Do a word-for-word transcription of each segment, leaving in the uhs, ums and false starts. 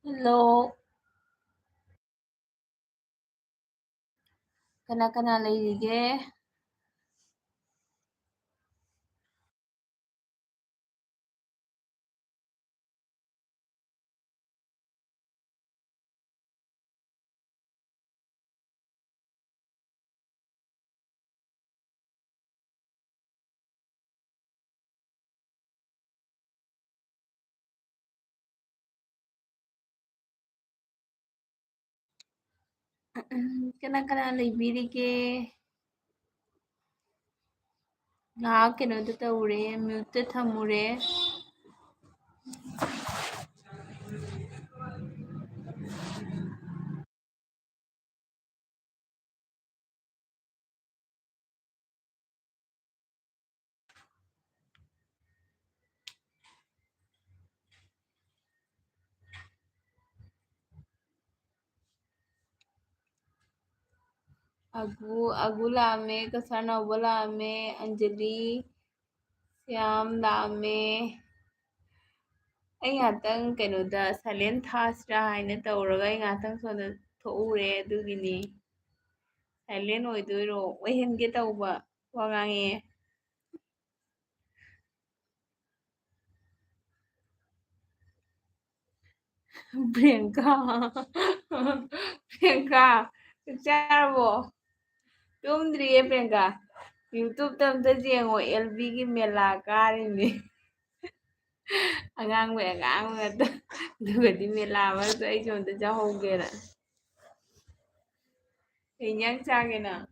Hello. ꯀꯅꯥ ꯀꯅꯥ ꯂꯩꯔꯤꯒꯦ? ꯀꯅꯥ ꯀꯅꯥ ꯂꯩꯕꯤꯔꯤꯒꯦ? ꯉꯥꯏꯍꯥꯛ ꯀꯩꯅꯣꯗ ꯇꯧꯔꯦ, mute ꯊꯝꯃꯨꯔꯦ꯫ ꯑꯒꯨ, ꯑꯒꯨ ꯂꯥꯛꯑꯝꯃꯦ, ꯀꯁꯥꯔ ꯅꯥꯎꯕ ꯂꯥꯛꯑꯝꯃꯦ, ꯑꯟꯖꯂꯤ, ꯁ꯭ꯌꯥꯝ ꯂꯥꯛꯑꯝꯃꯦ꯫ ꯑꯩ ꯉꯥꯛꯇꯪ ꯀꯩꯅꯣꯗ silent ꯊꯥꯁꯤꯔꯥ ꯍꯥꯏꯅ ꯇꯧꯔꯒ ꯑꯩ ꯉꯥꯛꯇꯪ ꯁꯣꯝꯗ ꯊꯣꯛꯎꯔꯦ, ꯑꯗꯨꯒꯤꯅꯤ꯫ Silent ꯑꯣꯏꯗꯣꯏꯔꯣ? ꯑꯣꯏꯍꯟꯒꯦ ꯇꯧꯕ, ꯋꯥ ꯉꯥꯡꯉꯦ꯫ ꯄ꯭ꯔꯤꯌꯥꯡꯀꯥ, ꯄ꯭ꯔꯤꯌꯥꯡꯀꯥ, ꯆꯥꯛ ꯆꯥꯔꯕꯣ? ꯇꯨꯝꯗ꯭ꯔꯤꯌꯦ ꯄ꯭ꯔꯤꯌꯥꯡꯀꯥ꯫ YouTube-ꯇ ꯑꯝꯇ ꯌꯦꯡꯉꯣ, ꯑꯦꯜ ꯕꯤꯒꯤ ꯃꯦꯂꯥ ꯀꯥꯔꯤꯅꯦ꯫ ꯑꯉꯥꯡꯕꯩ ꯑꯉꯥꯡꯕ ꯉꯥꯛꯇ꯫ ꯑꯗꯨꯒꯗꯤ ꯃꯦꯂꯥ ꯃꯔꯛꯇ ꯑꯩꯁꯨ ꯑꯝꯇ ꯆꯥꯍꯧꯒꯦꯅ꯫ ꯀꯩ ꯏꯟꯖꯥꯡ ꯆꯥꯒꯦ ꯅꯪ?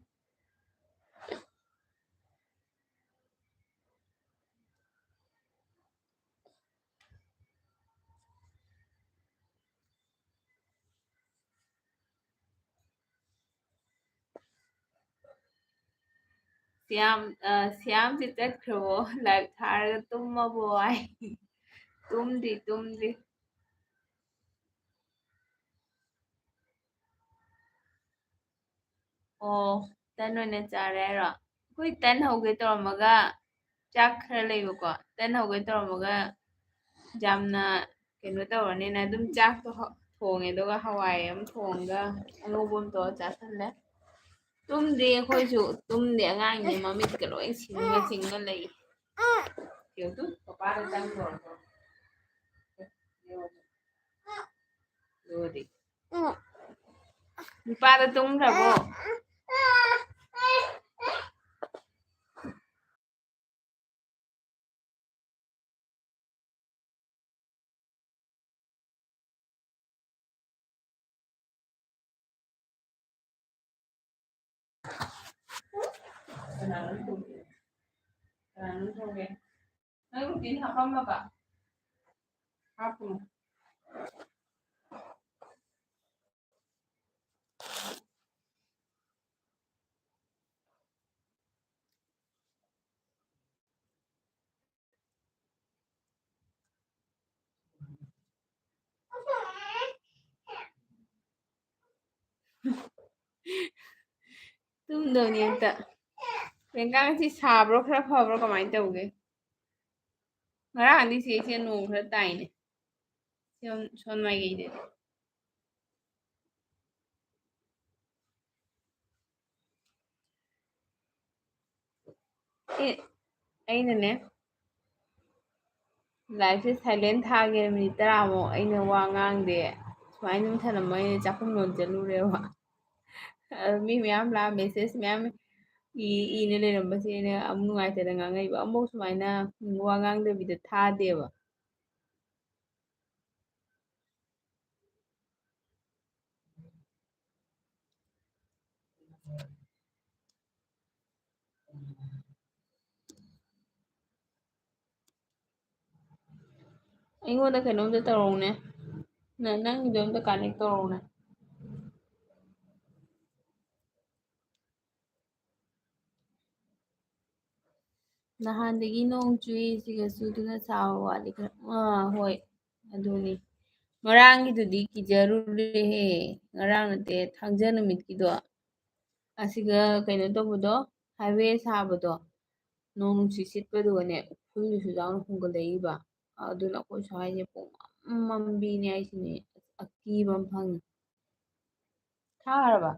ꯁ꯭ꯌꯥꯝ, ꯑ, ꯁ꯭ꯌꯥꯝꯁꯦ ꯆꯠꯈ꯭ꯔꯕꯣ? Live ꯊꯥꯔꯒ ꯇꯨꯝꯃꯕꯣ ꯍꯥꯏ꯫ ꯇꯨꯝꯗ꯭ꯔꯤ, ꯇꯨꯝꯗ꯭ꯔꯤ꯫ ꯑꯣ, ꯇꯟ ꯑꯣꯏꯅ ꯆꯥꯔꯦ ꯍꯥꯏꯔꯣ? ꯑꯩꯈꯣꯏ ꯇꯟ ꯍꯧꯒꯦ ꯇꯧꯔꯝꯃꯒ ꯆꯥꯛ ꯈꯔ ꯂꯩꯕꯀꯣ, ꯇꯟ ꯍꯧꯒꯦ ꯇꯧꯔꯝꯃꯒ ꯌꯥꯝꯅ ꯀꯩꯅꯣ ꯇꯧꯔꯅꯤꯅ ꯑꯗꯨꯝ ꯆꯥꯛꯇꯣ ꯍ-, ꯊꯣꯡꯉꯦ, ꯑꯗꯨꯒ ꯍꯋꯥꯏ ꯑꯃ ꯊꯣꯡꯉꯒ ꯑꯉꯧꯕ ꯑꯃ ꯇꯧꯔ ꯆꯥꯁꯜꯂꯦ꯫ ꯇꯨꯝꯗꯦ ꯑꯩꯈꯣꯏꯁꯨ, ꯇꯨꯝꯗꯦ, ꯑꯉꯥꯡꯅꯦ ꯃꯃꯤꯠꯀ ꯂꯣꯏ ꯁꯤꯡꯉ ꯁꯤꯡꯉ ꯂꯩ꯫ ꯌꯦꯡꯉꯨ ꯇꯨ, ꯄꯄꯥꯗ ꯆꯪꯈ꯭ꯔꯣ꯫ ꯑꯗꯨꯒꯗꯤ ꯅꯨꯄꯥꯗꯣ ꯇꯨꯝꯈ꯭ꯔꯕꯣ? ꯀꯅꯥꯅꯣ ꯊꯣꯡꯉꯤꯗꯣ? ꯀꯅꯥꯅꯣ ꯊꯣꯡꯒꯦ? ꯅꯪ routine ꯍꯥꯞꯄꯝꯃꯕ? ꯍꯥꯞꯄꯨꯅꯨ꯫ ꯇꯨꯝꯗꯕꯅꯤ ꯑꯝꯇ꯫ ꯂꯦꯡꯒꯥꯡꯁꯤ ꯁꯥꯕ꯭ꯔꯣ, ꯈꯔ ꯐꯕ꯭ꯔꯣ, ꯀꯃꯥꯏꯅ ꯇꯧꯒꯦ? ꯉꯔꯥꯡꯗꯤ ꯁꯤꯁꯦ ꯅꯣꯡ ꯈꯔ ꯇꯥꯏꯅꯦ꯫ ꯁꯣꯝ-, ꯁꯣꯝ ꯃꯥꯏꯀꯩꯗꯗꯤ꯫ ꯑꯦ, ꯑꯩꯅꯅꯦ, live ꯁꯦ silent ꯊꯥꯒꯦ minute ꯇꯔꯥꯃꯨꯛ, ꯑꯩꯅ ꯋꯥ ꯉꯥꯡꯗꯦ꯫ ꯁꯨꯃꯥꯏꯅ ꯑꯗꯨꯝ ꯊꯅꯝꯃꯣ, ꯑꯩꯅ ꯆꯥꯛꯈꯨꯝ ꯂꯣꯝ ꯆꯠꯂꯨꯔꯦꯕ꯫ ꯑꯗꯨ ꯃꯤ ꯃꯌꯥꯝ ꯂꯥꯛꯑ message ꯃꯌꯥꯝ ꯏ-, ꯏꯅ ꯂꯩꯔꯝꯕꯁꯦ ꯑꯩꯅ ꯑꯃꯨꯛ ꯅꯨꯡꯉꯥꯏꯇꯗꯅ ꯉꯥꯡꯉꯛꯏꯕ꯫ ꯑꯃꯨꯛ ꯁꯨꯃꯥꯏꯅ ꯋꯥ ꯉꯥꯡꯗꯕꯤꯗ ꯊꯥꯗꯦꯕ꯫ ꯑꯩꯉꯣꯟꯗ ꯀꯩꯅꯣꯝꯇ ꯇꯧꯔꯛꯎꯅꯦ꯫ ꯅ-, ꯅꯪꯒꯤꯗꯣ ꯑꯝꯇ connect ꯇꯧꯔꯛꯎꯅꯦ꯫ ꯅꯍꯥꯟꯗꯒꯤ ꯅꯣꯡ ꯆꯨꯏ, ꯁꯤꯒ ꯆꯨꯗꯨꯅ ꯁꯥꯕ ꯋꯥꯠꯂꯤ ꯈꯔ꯫ ꯑꯥ, ꯍꯣꯏ, ꯑꯗꯨꯅꯤ꯫ ꯉꯔꯥꯡꯒꯤꯗꯨꯗꯤ ꯀꯤꯖꯔꯨꯔꯦꯍꯦ꯫ ꯉꯔꯥꯡ ꯅꯠꯇꯦ, ꯊꯥꯡꯖ ꯅꯨꯃꯤꯠꯀꯤꯗꯣ꯫ ꯑꯁꯤꯒ ꯀꯩꯅꯣ ꯇꯧꯕꯗꯣ, highway ꯁꯥꯕꯗꯣ, ꯅꯣꯡ ꯅꯨꯡꯁꯤꯠ ꯁꯤꯠꯄꯗꯨꯒꯅꯦ, ꯎꯐꯨꯜꯗꯨꯁꯨ ꯌꯥꯎꯅ ꯍꯨꯝꯒꯠꯂꯛꯏꯕ꯫ ꯑꯗꯨꯅ ꯑꯩꯈꯣꯏ ꯁ꯭ꯋꯥꯏꯁꯦ ꯄꯨꯡꯃꯝ ꯃꯝꯕꯤꯅꯦ ꯍꯥꯏꯁꯤꯅꯦ꯫ ꯑꯀꯤꯕ ꯑꯃ ꯐꯪꯉꯤ꯫ ꯊꯥꯔꯕ?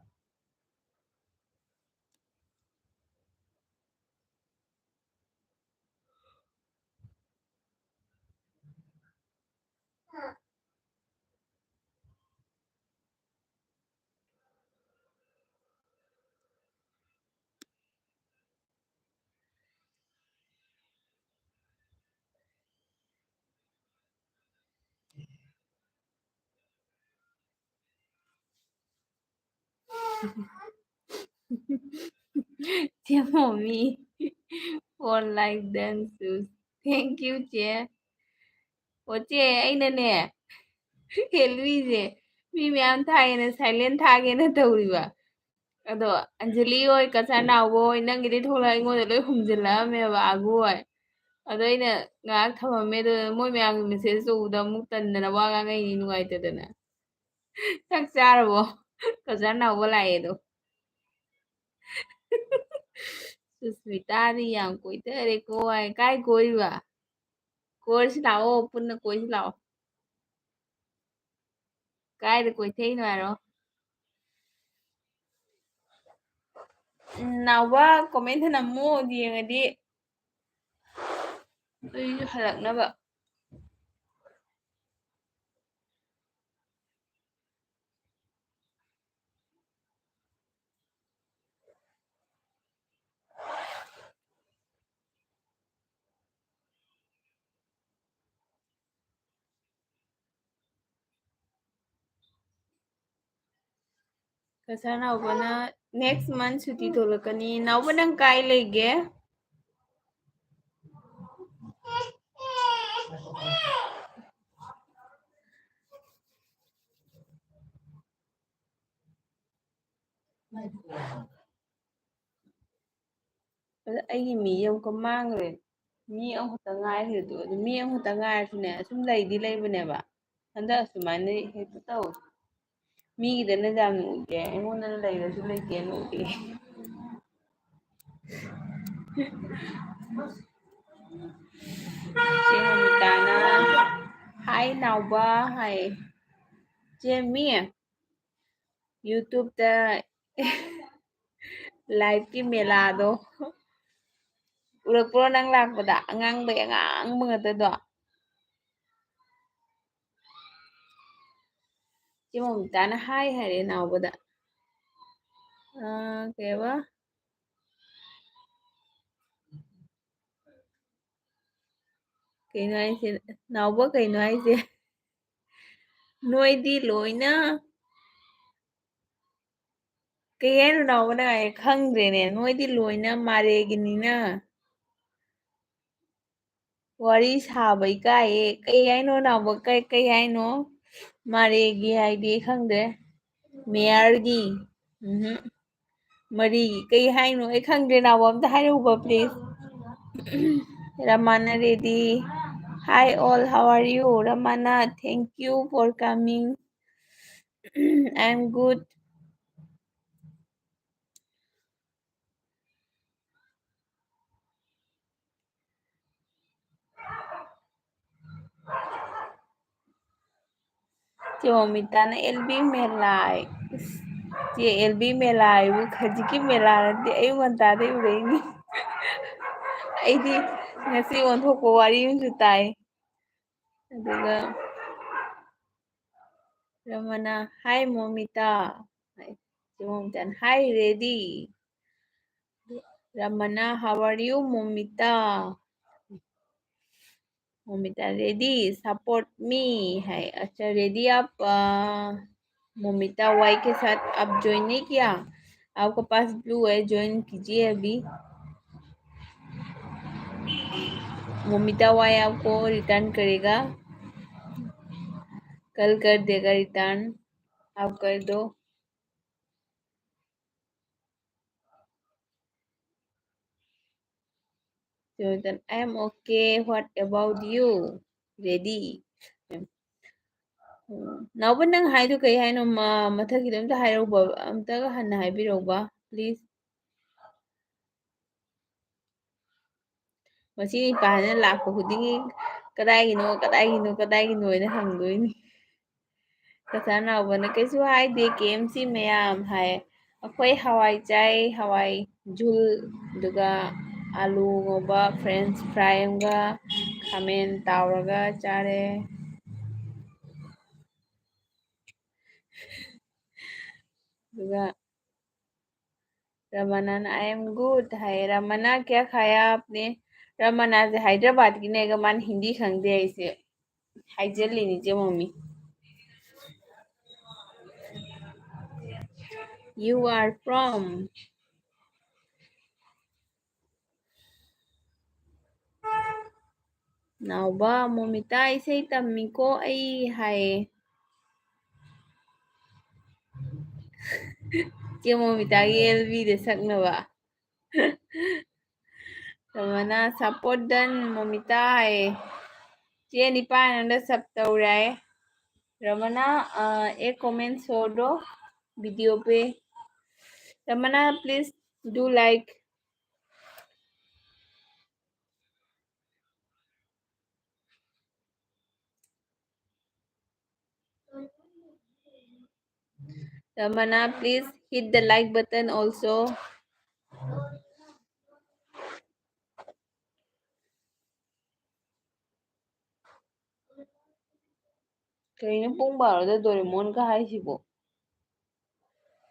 ꯆꯦ ꯃꯣꯃꯤ, for like done sus. Thank you, ꯆꯦ꯫ ꯑꯣ, ꯆꯦ, ꯑꯩꯅꯅꯦ, ꯍꯦꯜꯂꯨꯏꯁꯦ, ꯃꯤ ꯃꯌꯥꯝ ꯊꯥꯏꯌꯦꯅ silent ꯊꯥꯒꯦꯅ ꯇꯧꯔꯤꯕ꯫ ꯑꯗꯣ ꯑꯟꯖꯂꯤ ꯍꯣꯏ, ꯀꯆꯥ ꯅꯥꯎꯕ ꯍꯣꯏ, ꯅꯪꯒꯤꯗꯤ ꯊꯣꯛꯂꯛ, ꯑꯩꯉꯣꯟꯗ ꯂꯣꯏ ꯍꯨꯝꯖꯤꯜꯂꯛꯑꯝꯃꯦꯕ, ꯑꯥꯒꯨ ꯍꯣꯏ꯫ ꯑꯗꯣ ꯑꯩꯅ ꯉꯥꯏꯍꯥꯛ ꯊꯝꯃꯝꯃꯦ, ꯑꯗꯨ ꯃꯣꯏ ꯃꯌꯥꯝꯒꯤ message ꯎꯕꯗ ꯑꯃꯨꯛ ꯇꯟꯗꯅ ꯋꯥ ꯉꯥꯡꯉꯛꯏꯅꯤ, ꯅꯨꯡꯉꯥꯏꯇꯗꯅ꯫ ꯆꯥꯛ ꯆꯥꯔꯕꯣ? ꯀꯆꯥ ꯅꯥꯎꯕ ꯂꯥꯛꯑꯦꯗꯣ꯫ ꯁꯨꯁꯃꯤꯇꯥꯗꯤ ꯌꯥꯝ ꯀꯣꯏꯊꯔꯦꯀꯣ ꯍꯥꯏ꯫ ꯀꯥꯏ ꯀꯣꯏꯔꯤꯕ? ꯀꯣꯏꯔꯁꯤ ꯂꯥꯛꯑꯣ, ꯄꯨꯟꯅ ꯀꯣꯏꯁꯤ ꯂꯥꯛꯑꯣ꯫ ꯀꯥꯏꯗ ꯀꯣꯏꯊꯩꯅꯣ ꯍꯥꯏꯔꯣ? ꯎꯝ, ꯅꯥꯎꯕ comment ꯊꯅꯝꯃꯣ, ꯌꯦꯡꯉꯗꯤ ꯑꯩꯁꯨ ꯍꯜꯂꯛꯅꯕ꯫ ꯀꯆꯥ ꯅꯥꯎꯕꯅ next month ꯁꯨꯇꯤ ꯊꯣꯛꯂꯛꯀꯅꯤ꯫ ꯅꯥꯎꯕ, ꯅꯪ ꯀꯥꯏ ꯂꯩꯒꯦ? ꯑꯗ ꯑꯩꯒꯤ ꯃꯤ ꯑꯃꯨꯛꯀ ꯃꯥꯡꯈ꯭ꯔꯦ꯫ ꯃꯤ ꯑꯃꯈꯛꯇ ꯉꯥꯏꯈ꯭ꯔꯦ꯫ ꯑꯗꯨ, ꯑꯗꯨ ꯃꯤ ꯑꯃꯈꯛꯇ ꯉꯥꯏꯔꯁꯨꯅꯦ, ꯑꯁꯨꯝ ꯂꯩꯗꯤ ꯂꯩꯕꯅꯦꯕ꯫ ꯍꯟꯗꯛ ꯑꯁꯨꯃꯥꯏꯅ ꯍꯦꯛꯇ ꯇꯧꯋꯦ꯫ ꯃꯤꯒꯤꯗꯅ ꯌꯥꯝꯅ ꯎꯠꯂꯦ, ꯑꯩꯉꯣꯟꯗꯅ ꯂꯩꯔꯁꯨ ꯂꯩꯇꯦꯅ ꯎꯠꯂꯦ꯫ ꯆꯦ ꯃꯃꯤꯇꯥꯅ Hi ꯅꯥꯎꯕ ꯍꯥꯏ꯫ ꯆꯦꯃꯤ, YouTube-ꯇ live-ꯀꯤ ꯃꯦꯂꯥꯗꯣ ꯎꯔꯛꯄ꯭ꯔꯣ ꯅꯪ ꯂꯥꯛꯄꯗ? ꯑꯉꯥꯡꯕꯩ ꯑꯉꯥꯡꯕ ꯉꯥꯛꯇꯗꯣ꯫ ꯆꯦ ꯃꯣꯃꯤꯇꯥꯅ hi ꯍꯥꯏꯔꯦ ꯅꯥꯎꯕꯗ꯫ ꯑꯥ, ꯀꯩꯕ? ꯀꯩꯅꯣ ꯍꯥꯏꯁꯦ? ꯅꯥꯎꯕ, ꯀꯩꯅꯣ ꯍꯥꯏꯁꯦ? ꯅꯣꯏꯗꯤ ꯂꯣꯏꯅ ꯀꯩ ꯍꯥꯏꯅꯣ ꯅꯥꯎꯕ ꯅꯪ ꯍꯥꯏ? ꯈꯪꯗ꯭ꯔꯦꯅꯦ꯫ ꯅꯣꯏꯗꯤ ꯂꯣꯏꯅ ꯃꯥꯔꯦꯒꯤꯅꯤꯅ꯫ ꯋꯥꯔꯤ ꯁꯥꯕ ꯏꯀꯥꯏꯌꯦ꯫ ꯀꯩ ꯍꯥꯏꯅꯣ ꯅꯥꯎꯕ? ꯀꯩ, ꯀꯩ ꯍꯥꯏꯅꯣ? ꯃꯥꯔꯦꯒꯤ ꯍꯥꯏꯗꯤ ꯈꯪꯗ꯭ꯔꯦ꯫ ꯃꯦꯌꯔꯒꯤ꯫ ꯎꯝꯍꯨꯝ꯫ ꯃꯔꯤꯒꯤ꯫ ꯀꯩ ꯍꯥꯏꯅꯣ? ꯑꯩ ꯈꯪꯗ꯭ꯔꯦ ꯅꯥꯎꯕ꯫ ꯑꯝꯇ ꯍꯥꯏꯔꯛꯎꯕ, please꯫ Ramana Reddy. Hi all, how are you? Ramana, thank you for coming. I am good. ꯆꯦ ꯃꯣꯃꯤꯇꯥꯅ ꯑꯦꯜ ꯕꯤ ꯃꯦꯂꯥ꯫ ꯏꯁ, ꯆꯦ ꯑꯦꯜ ꯕꯤ ꯃꯦꯂꯥ ꯍꯥꯏꯕꯨ ꯍꯧꯖꯤꯛꯀꯤ ꯃꯦꯂꯥ ꯅꯠꯇꯦ, ꯑꯌꯨꯛ ꯉꯟꯇꯥꯗꯩ ꯎꯔꯛꯏꯅꯤ꯫ ꯑꯩꯗꯤ ꯉꯁꯤ ꯑꯣꯟꯊꯣꯛꯄ ꯋꯥꯔꯤ ꯑꯃꯁꯨ ꯇꯥꯏ꯫ ꯑꯗꯨꯒ ꯔꯃꯅ, hi ꯃꯣꯃꯤꯇꯥ꯫ ꯍꯥꯏ꯫ ꯆꯦ ꯃꯣꯃꯤꯇꯥꯅ, hi Reddy. Ramana, how are you Momita? Momita, Reddy, support me है। अच्छा रेडी आप, अ, मोमिता वाई के साथ आप ज्वाइन नहीं किया? आपके पास ब्लू है, ज्वाइन कीजिए अभी। मोमिता वाई आपको रिटर्न करेगा, कल कर देगा रिटर्न, आप कर दो। Johnson, I am okay, what about you? Reddy. ꯎꯝ, ꯅꯥꯎꯕ, ꯅꯪ ꯍꯥꯏꯗꯣ ꯀꯩ ꯍꯥꯏꯅꯣ? ꯃ-, ꯃꯊꯛꯀꯤꯗꯣ ꯑꯝꯇ ꯍꯥꯏꯔꯛꯎꯕ, ꯑꯝꯇꯒ ꯍꯟꯅ ꯍꯥꯏꯕꯤꯔꯛꯎꯕ, please꯫ ꯃꯁꯤ ꯅꯤꯄꯥꯁꯤꯅ ꯂꯥꯛꯄ ꯈꯨꯗꯤꯡꯒꯤ ꯀꯗꯥꯏꯒꯤꯅꯣ, ꯀꯗꯥꯏꯒꯤꯅꯣ, ꯀꯗꯥꯏꯒꯤꯅꯣ ꯍꯥꯏꯅ ꯍꯪꯗꯣꯏꯅꯤ꯫ ꯀꯁꯥꯔ ꯅꯥꯎꯕꯅ ꯀꯩꯁꯨ ꯍꯥꯏꯗꯦ, "ꯀꯦ ꯑꯦꯝ ꯁꯤ ꯃꯌꯥꯝ" ꯍꯥꯏ꯫ ꯑꯩꯈꯣꯏ ꯍꯋꯥꯏ ꯆꯥꯏ, ꯍꯋꯥꯏ ꯖꯨꯜ, ꯑꯗꯨꯒ ꯑꯥꯂꯨ ꯉꯧꯕ, ꯐ꯭ꯔꯦꯟꯁ ꯐ꯭ꯔꯥꯏ ꯑꯃꯒ, ꯈꯥꯃꯦꯟ ꯇꯥꯎꯔꯒ ꯆꯥꯔꯦ꯫ ꯑꯗꯨꯒ ꯔꯃꯅꯥꯅ "I am good" ꯍꯥꯏꯌꯦ꯫ "ꯔꯃꯅꯥ, ꯀꯌꯥ ꯈꯥꯌꯥ ꯑꯥꯞꯅꯦ?" ꯔꯃꯅꯥꯁꯦ ꯍꯥꯏꯗ꯭ꯔꯕꯥꯗꯀꯤꯅꯦꯒ, ꯃꯥꯅ ꯍꯤꯟꯗꯤ ꯈꯪꯗꯦ ꯑꯩꯁꯦ ꯍꯥꯏꯖꯤꯜꯂꯤꯅꯤ, ꯏꯆꯦ ꯃꯣꯃꯤ꯫ "You are from?" ꯅꯥꯎꯕ, "ꯃꯣꯃꯤꯇꯥ, ꯏꯁꯩ ꯇꯝꯃꯤꯀꯣ ꯑꯩ" ꯍꯥꯏꯌꯦ꯫ ꯆꯦ ꯃꯣꯃꯤꯇꯥꯒꯤ ꯑꯦꯜ ꯕꯤꯗ ꯁꯛꯅꯕ꯫ ꯔꯃꯅꯥ, "Support done, ꯃꯣꯃꯤꯇꯥ" ꯍꯥꯏꯌꯦ꯫ ꯆꯦ ꯅꯤꯄꯥ ꯅꯪꯗ sub ꯇꯧꯔꯦ ꯍꯥꯏꯌꯦ꯫ ꯔꯃꯅꯥ, ꯑ, एक comment छोड़ दो video पे। Ramna, please do like. Ramana, please hit the like button also. ꯀꯩꯅꯣ ꯄꯨꯡ ꯕꯥꯔꯣꯗ ꯗꯣꯔꯦꯃꯣꯟꯒ ꯍꯥꯏꯁꯤꯕꯣ?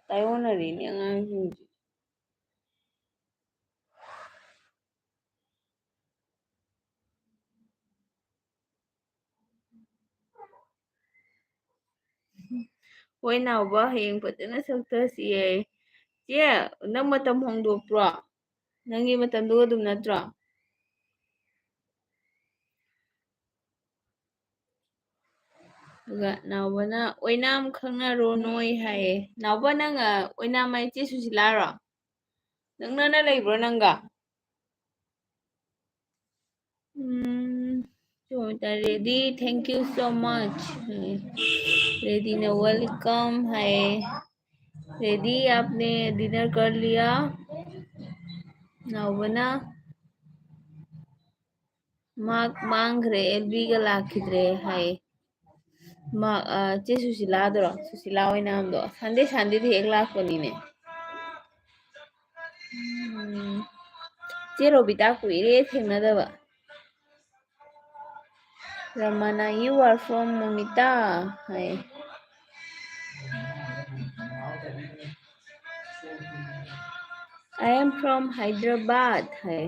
ꯇꯥꯏꯑꯣꯟꯅꯔꯦꯅꯦ ꯑꯉꯥꯡꯁꯤꯡꯁꯦ꯫ ꯍꯣꯏ ꯅꯥꯎꯕ, ꯍꯌꯦꯡ ꯐꯖꯅ ꯁꯛꯊꯁꯤꯌꯦ꯫ ꯆꯦ, ꯅꯪ ꯃꯇꯝ ꯍꯣꯡꯗꯣꯛꯄ꯭ꯔꯣ? ꯅꯪꯒꯤ ꯃꯇꯝꯗꯨꯒ ꯑꯗꯨꯝ ꯅꯠꯇ꯭ꯔꯣ? ꯑꯗꯨꯒ ꯅꯥꯎꯕꯅ "ꯑꯣꯏꯅꯥꯝ ꯈꯪꯅꯔꯣ ꯅꯣꯏ" ꯍꯥꯏꯌꯦ꯫ ꯅꯥꯎꯕ, ꯅꯪ, ꯑ, ꯑꯣꯏꯅꯥꯝ ꯍꯥꯏ ꯆꯦ ꯁꯨꯁꯤꯂꯥꯔꯣ? ꯅꯛꯅꯅ ꯂꯩꯕ꯭ꯔꯣ ꯅꯪꯒ? ꯎꯝ, Reddy, thank you so much꯫ ꯔꯦꯗꯤꯅ welcome ꯍꯥꯏꯌꯦ꯫ ꯔꯦꯗꯤ, आपने dinner कर लिया? ꯅꯥꯎꯕꯅ ꯃꯥꯔꯛ ꯃꯥꯡꯈ꯭ꯔꯦ, ꯑꯦꯜꯕꯤꯒ ꯂꯥꯛꯈꯤꯗ꯭ꯔꯦ ꯍꯥꯏ꯫ ꯃꯥꯔꯛ, ꯑ, ꯆꯦ ꯁꯨꯁꯤꯂꯥꯗꯨꯔꯣ? ꯁꯨꯁꯤꯂꯥ ꯑꯣꯏꯅꯥꯝꯗꯣ꯫ ꯁꯟꯗꯦ, ꯁꯟꯗꯦꯗꯤ ꯍꯦꯛ ꯂꯥꯛꯄꯅꯤꯅꯦ꯫ ꯎꯝ꯫ ꯆꯦ ꯔꯣꯕꯤꯇꯥ ꯀꯨꯏꯔꯦ ꯊꯦꯡꯅꯗꯕ꯫ ꯔꯃꯅ, "You are from ꯃꯣꯃꯤꯇꯥ" high. "I am from Hyderabad" high.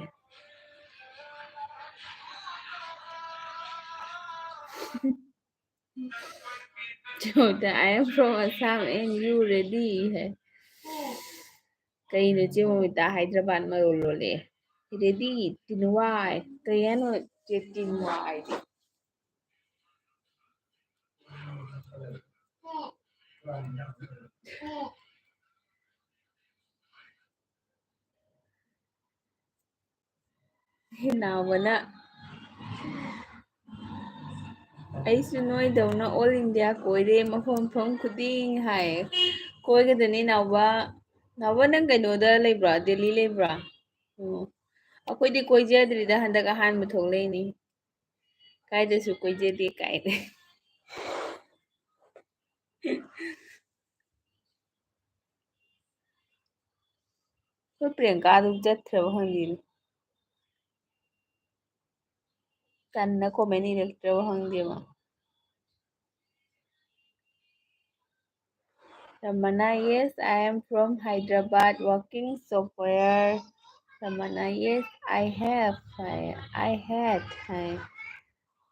ꯆꯨꯝꯗ, "I am from Assam and you ready" ꯍꯥꯏ꯫ ꯀꯩꯅꯣ ꯆꯦ ꯃꯣꯃꯤꯇꯥ ꯍꯥꯏꯗ꯭ꯔꯕꯥꯠ ꯃꯔꯣꯜ ꯂꯣꯜꯂꯦ? Ready, ꯇꯤꯟꯋꯥꯏ꯫ ꯀꯩ ꯍꯥꯏꯅꯣ ꯆꯦ ꯇꯤꯟꯋꯥꯏꯗꯤ? ꯏꯅꯥꯎꯕꯅ, "ꯑꯩꯁꯨ ꯅꯣꯏꯗꯧꯅ all India ꯀꯣꯏꯔꯦ, ꯃꯐꯝ ꯃꯐꯝ ꯈꯨꯗꯤꯡ" ꯍꯥꯏ꯫ ꯀꯣꯏꯒꯗꯅꯤ ꯅꯥꯎꯕ꯫ ꯅꯥꯎꯕ, ꯅꯪ ꯀꯩꯅꯣꯗ ꯂꯩꯕ꯭ꯔꯣ? ꯗꯦꯜꯂꯤ ꯂꯩꯕ꯭ꯔꯣ? ꯑꯣ꯫ ꯑꯩꯈꯣꯏꯗꯤ ꯀꯣꯏꯖꯗ꯭ꯔꯤꯗ, ꯍꯟꯗꯛ ꯑꯍꯥꯟꯕ ꯊꯣꯛꯂꯛꯏꯅꯤ꯫ ꯀꯥꯏꯗꯁꯨ ꯀꯣꯏꯖꯗꯦ ꯀꯥꯏꯅ꯫ ꯑꯩꯈꯣꯏ ꯄ꯭ꯔꯤꯌꯥꯡꯀꯥꯗꯨ ꯆꯠꯈ꯭ꯔꯕ ꯈꯪꯗꯦꯅꯦ꯫ ꯇꯟꯅ comment ꯏꯔꯛꯇ꯭ꯔꯕ ꯈꯪꯗꯦꯕ꯫ ꯔꯃꯅ, "Yes, I am from Hyderabad, working software." ꯔꯃꯅ, "Yes, I have" high, "I had" ꯍꯥꯏ꯫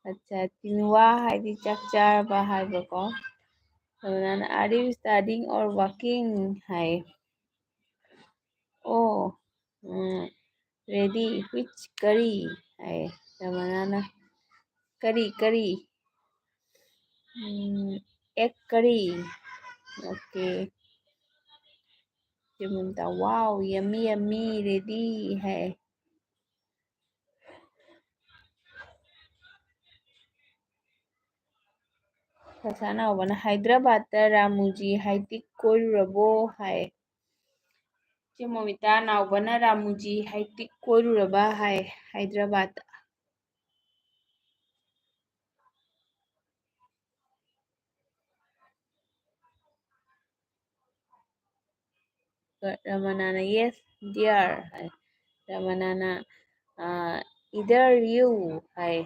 ꯑꯠꯆꯥ, ꯇꯤꯟꯋꯥ ꯍꯥꯏꯗꯤ ꯆꯥꯛ ꯆꯥꯔꯕ ꯍꯥꯏꯕꯀꯣ꯫ ꯔꯃꯅꯅ, "Are you studying or working?" ꯍꯥꯏ꯫ ꯑꯣ, ꯎꯝ, "Ready, which curry?" High. ꯔꯃꯅꯅ, "Curry, curry." Um, "Egg curry." Okay. ꯆꯦ ꯃꯣꯃꯤꯇꯥ, "Wow, yummy, yummy, ready" ꯍꯥꯏ꯫ ꯁꯁꯥ ꯅꯥꯎꯕꯅ, "ꯍꯥꯏꯗ꯭ꯔꯕꯥꯗꯇ ꯔꯥꯃꯨꯖꯤ ꯍꯥꯏꯇꯤꯛ ꯀꯣꯏꯔꯨꯔꯕꯣ?" ꯍꯥꯏ꯫ ꯆꯦ ꯃꯣꯃꯤꯇꯥ, ꯅꯥꯎꯕꯅ "ꯔꯥꯃꯨꯖꯤ ꯍꯥꯏꯇꯤꯛ ꯀꯣꯏꯔꯨꯔꯕ?" ꯍꯥꯏ, ꯍꯥꯏꯗ꯭ꯔꯕꯥꯗꯇ꯫ ꯑꯗꯨꯒ ꯔꯃꯅꯥꯅ yes dear ꯍꯥꯏ꯫ ꯔꯃꯅꯥꯅ ꯑ, either you ꯍꯥꯏ꯫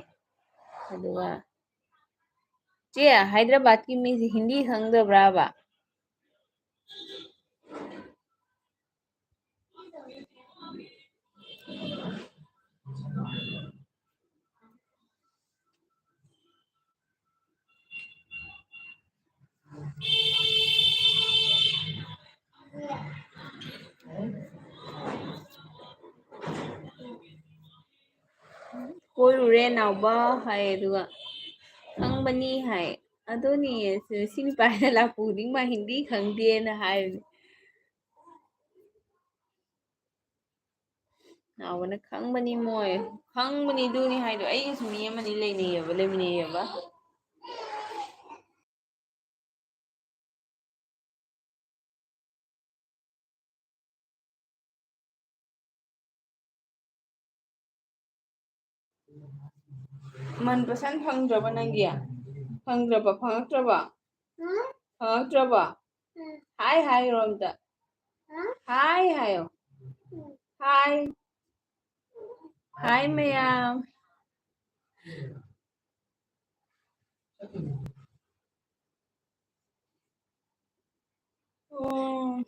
ꯑꯗꯨꯒ ꯆꯦ, ꯍꯥꯏꯗ꯭ꯔꯕꯥꯗꯀꯤ ꯃꯤꯁꯦ ꯍꯤꯟꯗꯤ ꯈꯪꯗꯕ꯭ꯔꯥꯕ? ꯀꯣꯏꯔꯨꯔꯦ ꯅꯥꯎꯕ ꯍꯥꯏ, ꯑꯗꯨꯒ ꯈꯪꯕꯅꯤ ꯍꯥꯏ꯫ ꯑꯗꯨꯅꯤ, ꯁꯤ ꯅꯨꯄꯥꯁꯤꯅ ꯂꯥꯛꯄ ꯈꯨꯗꯤꯡ ꯃꯥ ꯍꯤꯟꯗꯤ ꯈꯪꯗꯦꯅ ꯍꯥꯏꯕꯅꯤ꯫ ꯅꯥꯎꯕꯅ ꯈꯪꯕꯅꯤ ꯃꯣꯏ, ꯈꯪꯕꯅꯤ ꯑꯗꯨꯅꯤ ꯍꯥꯏꯗꯣ꯫ ꯑꯩꯒꯁꯨ ꯃꯤ ꯑꯃꯅꯤ ꯂꯩꯅꯩꯌꯦꯕ, ꯂꯩꯃꯤꯟꯅꯩꯌꯦꯕ꯫ ꯃꯟꯄꯁꯟ ꯐꯪꯗ꯭ꯔꯕ ꯅꯪꯒꯤ? ꯐꯪꯗ꯭ꯔꯕ? ꯐꯪꯉꯛꯇ꯭ꯔꯕ? ꯐꯪꯉꯛꯇ꯭ꯔꯕ? ꯍꯥꯏ ꯍꯥꯏꯔꯣ ꯑꯝꯇ꯫ ꯍꯥꯏ ꯍꯥꯏꯌꯣ꯫ ꯍꯥꯏ꯫ ꯍꯥꯏ ꯃꯌꯥꯝ꯫ ꯑꯣ꯫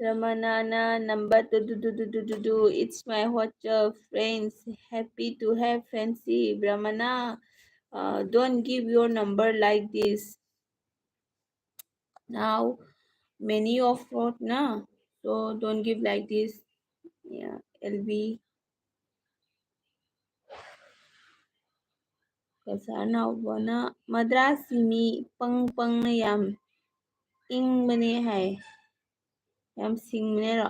Ramanana number do do do do do do do. It's my WhatsApp friends. Happy to have friendship. Ramana, uh, don't give your number like this. Now, many of fraud na. So don't give like this. Yeah, L V. Cachar ꯅꯥꯎꯕꯅ ꯃꯗ꯭ꯔꯥꯁꯤ ꯃꯤ ꯄꯪ ꯄꯪꯅ ꯌꯥꯝ ꯏꯪꯕꯅꯦ ꯍꯥꯏ꯫ ꯌꯥꯝ ꯁꯤꯡꯕꯅꯦꯔꯣ?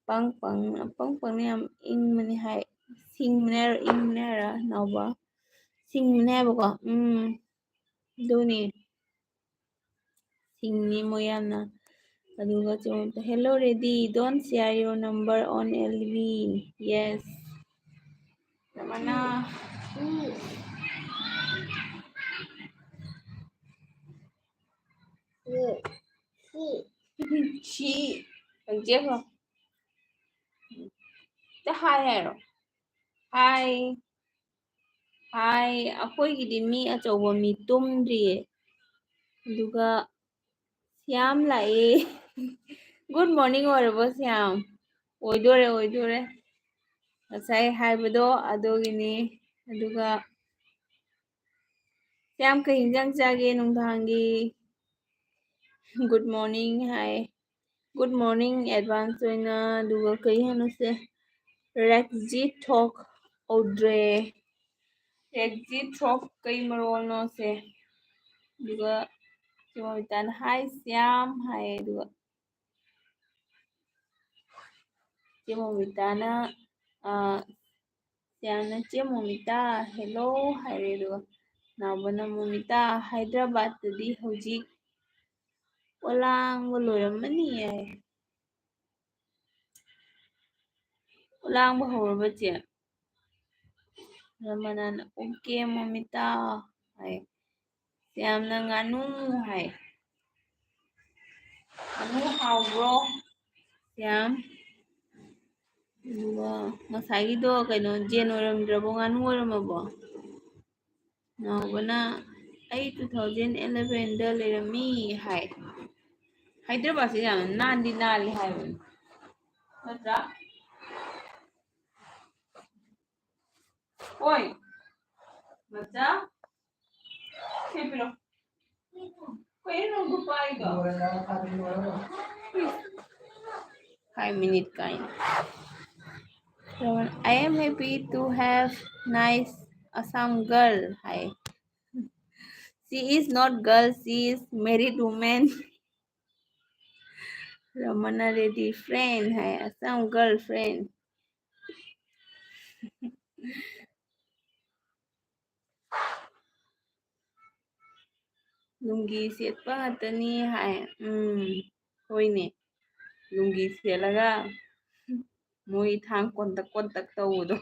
ꯄꯪ ꯄꯪ, ꯄꯪ ꯄꯪꯅ ꯌꯥꯝ ꯏꯪꯕꯅꯦ ꯍꯥꯏ꯫ ꯁꯤꯡꯕꯅꯦ ꯍꯥꯏꯔꯣ, ꯏꯪꯕꯅꯦ ꯍꯥꯏꯔꯣ, ꯅꯥꯎꯕ? ꯁꯤꯡꯕꯅꯦ ꯍꯥꯏꯕꯀꯣ꯫ ꯎꯝ, ꯑꯗꯨꯅꯦ꯫ ꯁꯤꯡꯉꯤ ꯃꯣꯏ ꯌꯥꯝꯅ꯫ ꯑꯗꯨꯒ ꯆꯦ ꯃꯃꯇꯥ, "Hello Reddy, don't share your number on L V." Yes. ꯔꯃꯅꯥ꯫ ꯁꯤ꯫ ꯍꯧꯖꯤꯛ ꯍꯥꯏꯔꯣ꯫ ꯍꯥꯏ ꯍꯥꯏꯔꯣ꯫ ꯍꯥꯏ꯫ ꯍꯥꯏ꯫ ꯑꯩꯈꯣꯏꯒꯤꯗꯤ ꯃꯤ ꯑꯆꯧꯕ ꯃꯤ ꯇꯨꯝꯗ꯭ꯔꯤꯌꯦ꯫ ꯑꯗꯨꯒ ꯁ꯭ꯌꯥꯝ ꯂꯥꯛꯑꯦ꯫ Good morning ꯑꯣꯏꯔꯕꯣ ꯁ꯭ꯌꯥꯝ? ꯑꯣꯏꯗꯣꯔꯦ, ꯑꯣꯏꯗꯣꯔꯦ꯫ ꯉꯁꯥꯏ ꯍꯥꯏꯕꯗꯣ ꯑꯗꯨꯒꯤꯅꯤ꯫ ꯑꯗꯨꯒ ꯁ꯭ꯌꯥꯝ, ꯀꯩ ꯏꯟꯖꯥꯡ ꯆꯥꯒꯦ ꯅꯨꯡꯗꯥꯡꯒꯤ? Good morning ꯍꯥꯏ꯫ Good morning advance ꯑꯣꯏꯅ꯫ ꯑꯗꯨꯒ ꯀꯩ ꯍꯥꯏꯅꯣꯁꯦ? ꯔꯦꯛꯖꯤ ꯊꯣꯛ ꯎꯗ꯭ꯔꯦ꯫ ꯔꯦꯛꯖꯤ ꯊꯣꯛ ꯀꯩ ꯃꯔꯣꯜꯅꯣꯁꯦ? ꯑꯗꯨꯒ ꯆꯦ ꯃꯣꯃꯤꯇꯥꯅ, "Hi ꯁ꯭ꯌꯥꯝ" ꯍꯥꯏꯌꯦ꯫ ꯑꯗꯨꯒ ꯆꯦ ꯃꯣꯃꯤꯇꯥꯅ, ꯑ, ꯁ꯭ꯌꯥꯝꯅ, "ꯆꯦ ꯃꯣꯃꯤꯇꯥ, hello" ꯍꯥꯏꯔꯦ꯫ ꯑꯗꯨꯒ ꯅꯥꯎꯕꯅ, "ꯃꯣꯃꯤꯇꯥ, ꯍꯥꯏꯗ꯭ꯔꯕꯥꯠꯇꯗꯤ ꯍꯧꯖꯤꯛ ꯑꯣꯂꯥꯡꯕ ꯂꯣꯏꯔꯝꯃꯅꯤ" ꯍꯥꯏ꯫ ꯑꯣꯂꯥꯡꯕ ꯍꯧꯔꯕ ꯆꯦ? ꯔꯃꯅꯥꯅ, "Okay ꯃꯣꯃꯤꯇꯥ" ꯍꯥꯏ꯫ ꯁ꯭ꯌꯥꯝꯅ, "ꯉꯥꯅꯨ" ꯍꯥꯏ꯫ "ꯉꯥꯅꯨ ꯍꯥꯎꯕ꯭ꯔꯣ ꯁ꯭ꯌꯥꯝ?" ꯑꯗꯨꯒ ꯉꯁꯥꯏꯒꯤꯗꯣ ꯀꯩꯅꯣ, ꯌꯦꯟ ꯑꯣꯏꯔꯝꯗ꯭ꯔꯕꯣ, ꯉꯥꯅꯨ ꯑꯣꯏꯔꯝꯃꯕꯣ? ꯅꯥꯎꯕꯅ, "ꯑꯩ two thousand elevenꯗ ꯂꯩꯔꯝꯃꯤ" ꯍꯥꯏ꯫ ꯍꯥꯏꯗ꯭ꯔꯕꯥꯠꯁꯦ ꯌꯥꯝꯅ ꯅꯥꯟꯗꯤ ꯅꯥꯜꯂꯤ ꯍꯥꯏꯕꯅꯤ, ꯅꯠꯇ꯭ꯔꯥ? ꯍꯣꯏ, ꯃꯆꯥ, ꯁꯦ ꯄꯤꯔꯣ꯫ ꯀꯩꯅꯣ ꯅꯪ ꯅꯨꯄꯥꯒꯤꯗꯣ? Five minute ꯀꯥꯏꯅ꯫ I am happy to have nice Assam girl ꯍꯥꯏ꯫ She is not girl, she is married woman. Ramana Reddy friend ꯍꯥꯏ, Assam girlfriend꯫ ꯂꯨꯡꯒꯤ ꯁꯦꯠꯄ ꯉꯥꯛꯇꯅꯤ ꯍꯥꯏ꯫ ꯎꯝ, ꯍꯣꯏꯅꯦ꯫ ꯂꯨꯡꯒꯤ ꯁꯦꯠꯂꯒ ꯃꯣꯏ ꯊꯥꯡ ꯀꯣꯟꯇꯛ ꯀꯣꯟꯇꯛ ꯇꯧꯕꯗꯣ꯫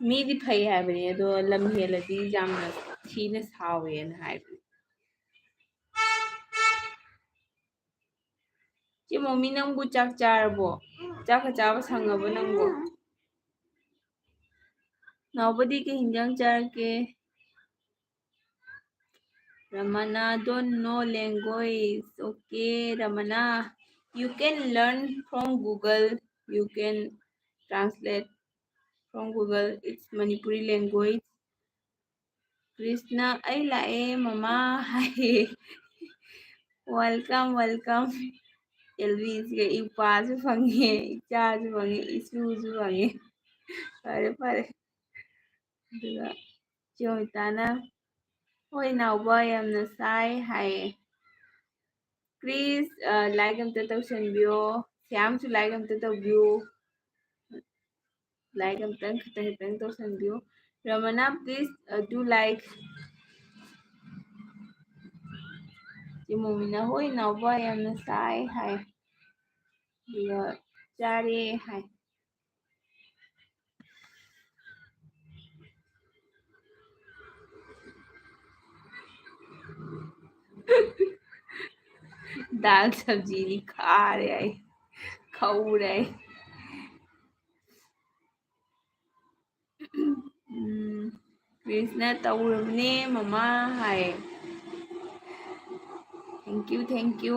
ꯃꯤꯗꯤ ꯐꯩ ꯍꯥꯏꯕꯅꯤ, ꯑꯗꯣ ꯂꯝ ꯍꯦꯜꯂꯗꯤ ꯌꯥꯝꯅ ꯊꯤꯅ ꯁꯥꯎꯋꯦꯅ ꯍꯥꯏꯕꯅꯤ꯫ ꯆꯦ ꯃꯣꯃꯤ, ꯅꯪꯕꯨ ꯆꯥꯛ ꯆꯥꯔꯕꯣ? ꯆꯥꯛꯀ ꯆꯥꯕ ꯁꯪꯉꯕꯣ ꯅꯪꯕꯨ? ꯅꯥꯎꯕꯗꯤ ꯀꯩ ꯍꯤꯟꯖꯥꯡ ꯆꯥꯔꯛꯀꯦ? Ramana don't know language. Okay, Ramana, you can learn from Google. You can translate from Google. It's Manipuri language. Krishna, "ꯑꯩ ꯂꯥꯛꯑꯦ ꯃꯃꯥ" ꯍꯥꯏꯌꯦ꯫ Welcome, welcome. ꯑꯦꯜꯕꯤꯁꯤꯒ ꯏꯄꯥꯁꯨ ꯐꯪꯉꯦ, ꯏꯆꯥꯁꯨ ꯐꯪꯉꯦ, ꯏꯁꯨꯁꯨ ꯐꯪꯉꯦ꯫ ꯐꯔꯦ, ꯐꯔꯦ꯫ ꯑꯗꯨꯒ ꯆꯦ ꯑꯣꯃꯤꯇꯥꯅ, "ꯍꯣꯏ ꯏꯅꯥꯎꯕ, ꯌꯥꯝꯅ ꯁꯥꯏ" ꯍꯥꯏꯌꯦ꯫ ꯄ꯭ꯂꯤꯖ, ꯑ, ꯂꯥꯏꯛ ꯑꯝꯇ ꯇꯧꯁꯟꯕꯤꯌꯣ꯫ ꯁ꯭ꯌꯥꯝꯁꯨ ꯂꯥꯏꯛ ꯑꯝꯇ ꯇꯧꯕꯤꯌꯨ꯫ ꯂꯥꯏꯛ ꯑꯝꯇꯪ ꯈꯤꯇꯪ ꯈꯤꯇꯪ ꯇꯧꯁꯟꯕꯤꯌꯨ꯫ ꯔꯃꯅꯥ, please, uh, do like. ꯆꯦ ꯃꯣꯃꯤꯅ, "ꯍꯣꯏ ꯏꯅꯥꯎꯕ, ꯌꯥꯝꯅ ꯁꯥꯏ" ꯍꯥꯏ꯫ ꯑꯗꯨꯒ "ꯆꯥꯔꯦ" ꯍꯥꯏ꯫ ꯗꯥꯜ ꯁꯕꯖꯤꯅꯤ, ꯈꯥꯔꯦ ꯑꯩ, ꯈꯧꯔꯦ ꯑꯩ꯫ ꯎꯝ, ꯀ꯭ꯔꯤꯁꯅ "ꯇꯧꯔꯕꯅꯦ ꯃꯃꯥ" ꯍꯥꯏ꯫ Thank you, thank you.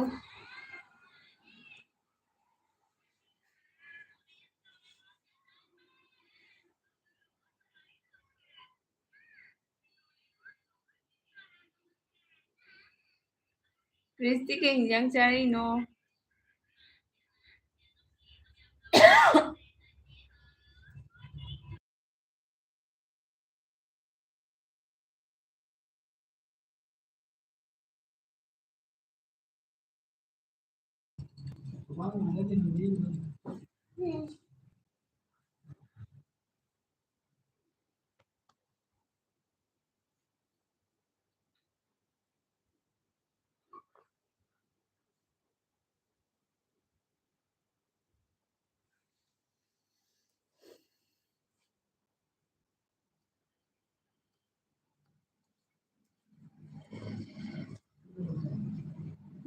Christie ꯀꯩ ꯍꯤꯟꯖꯥꯡ ꯆꯥꯔꯤꯅꯣ?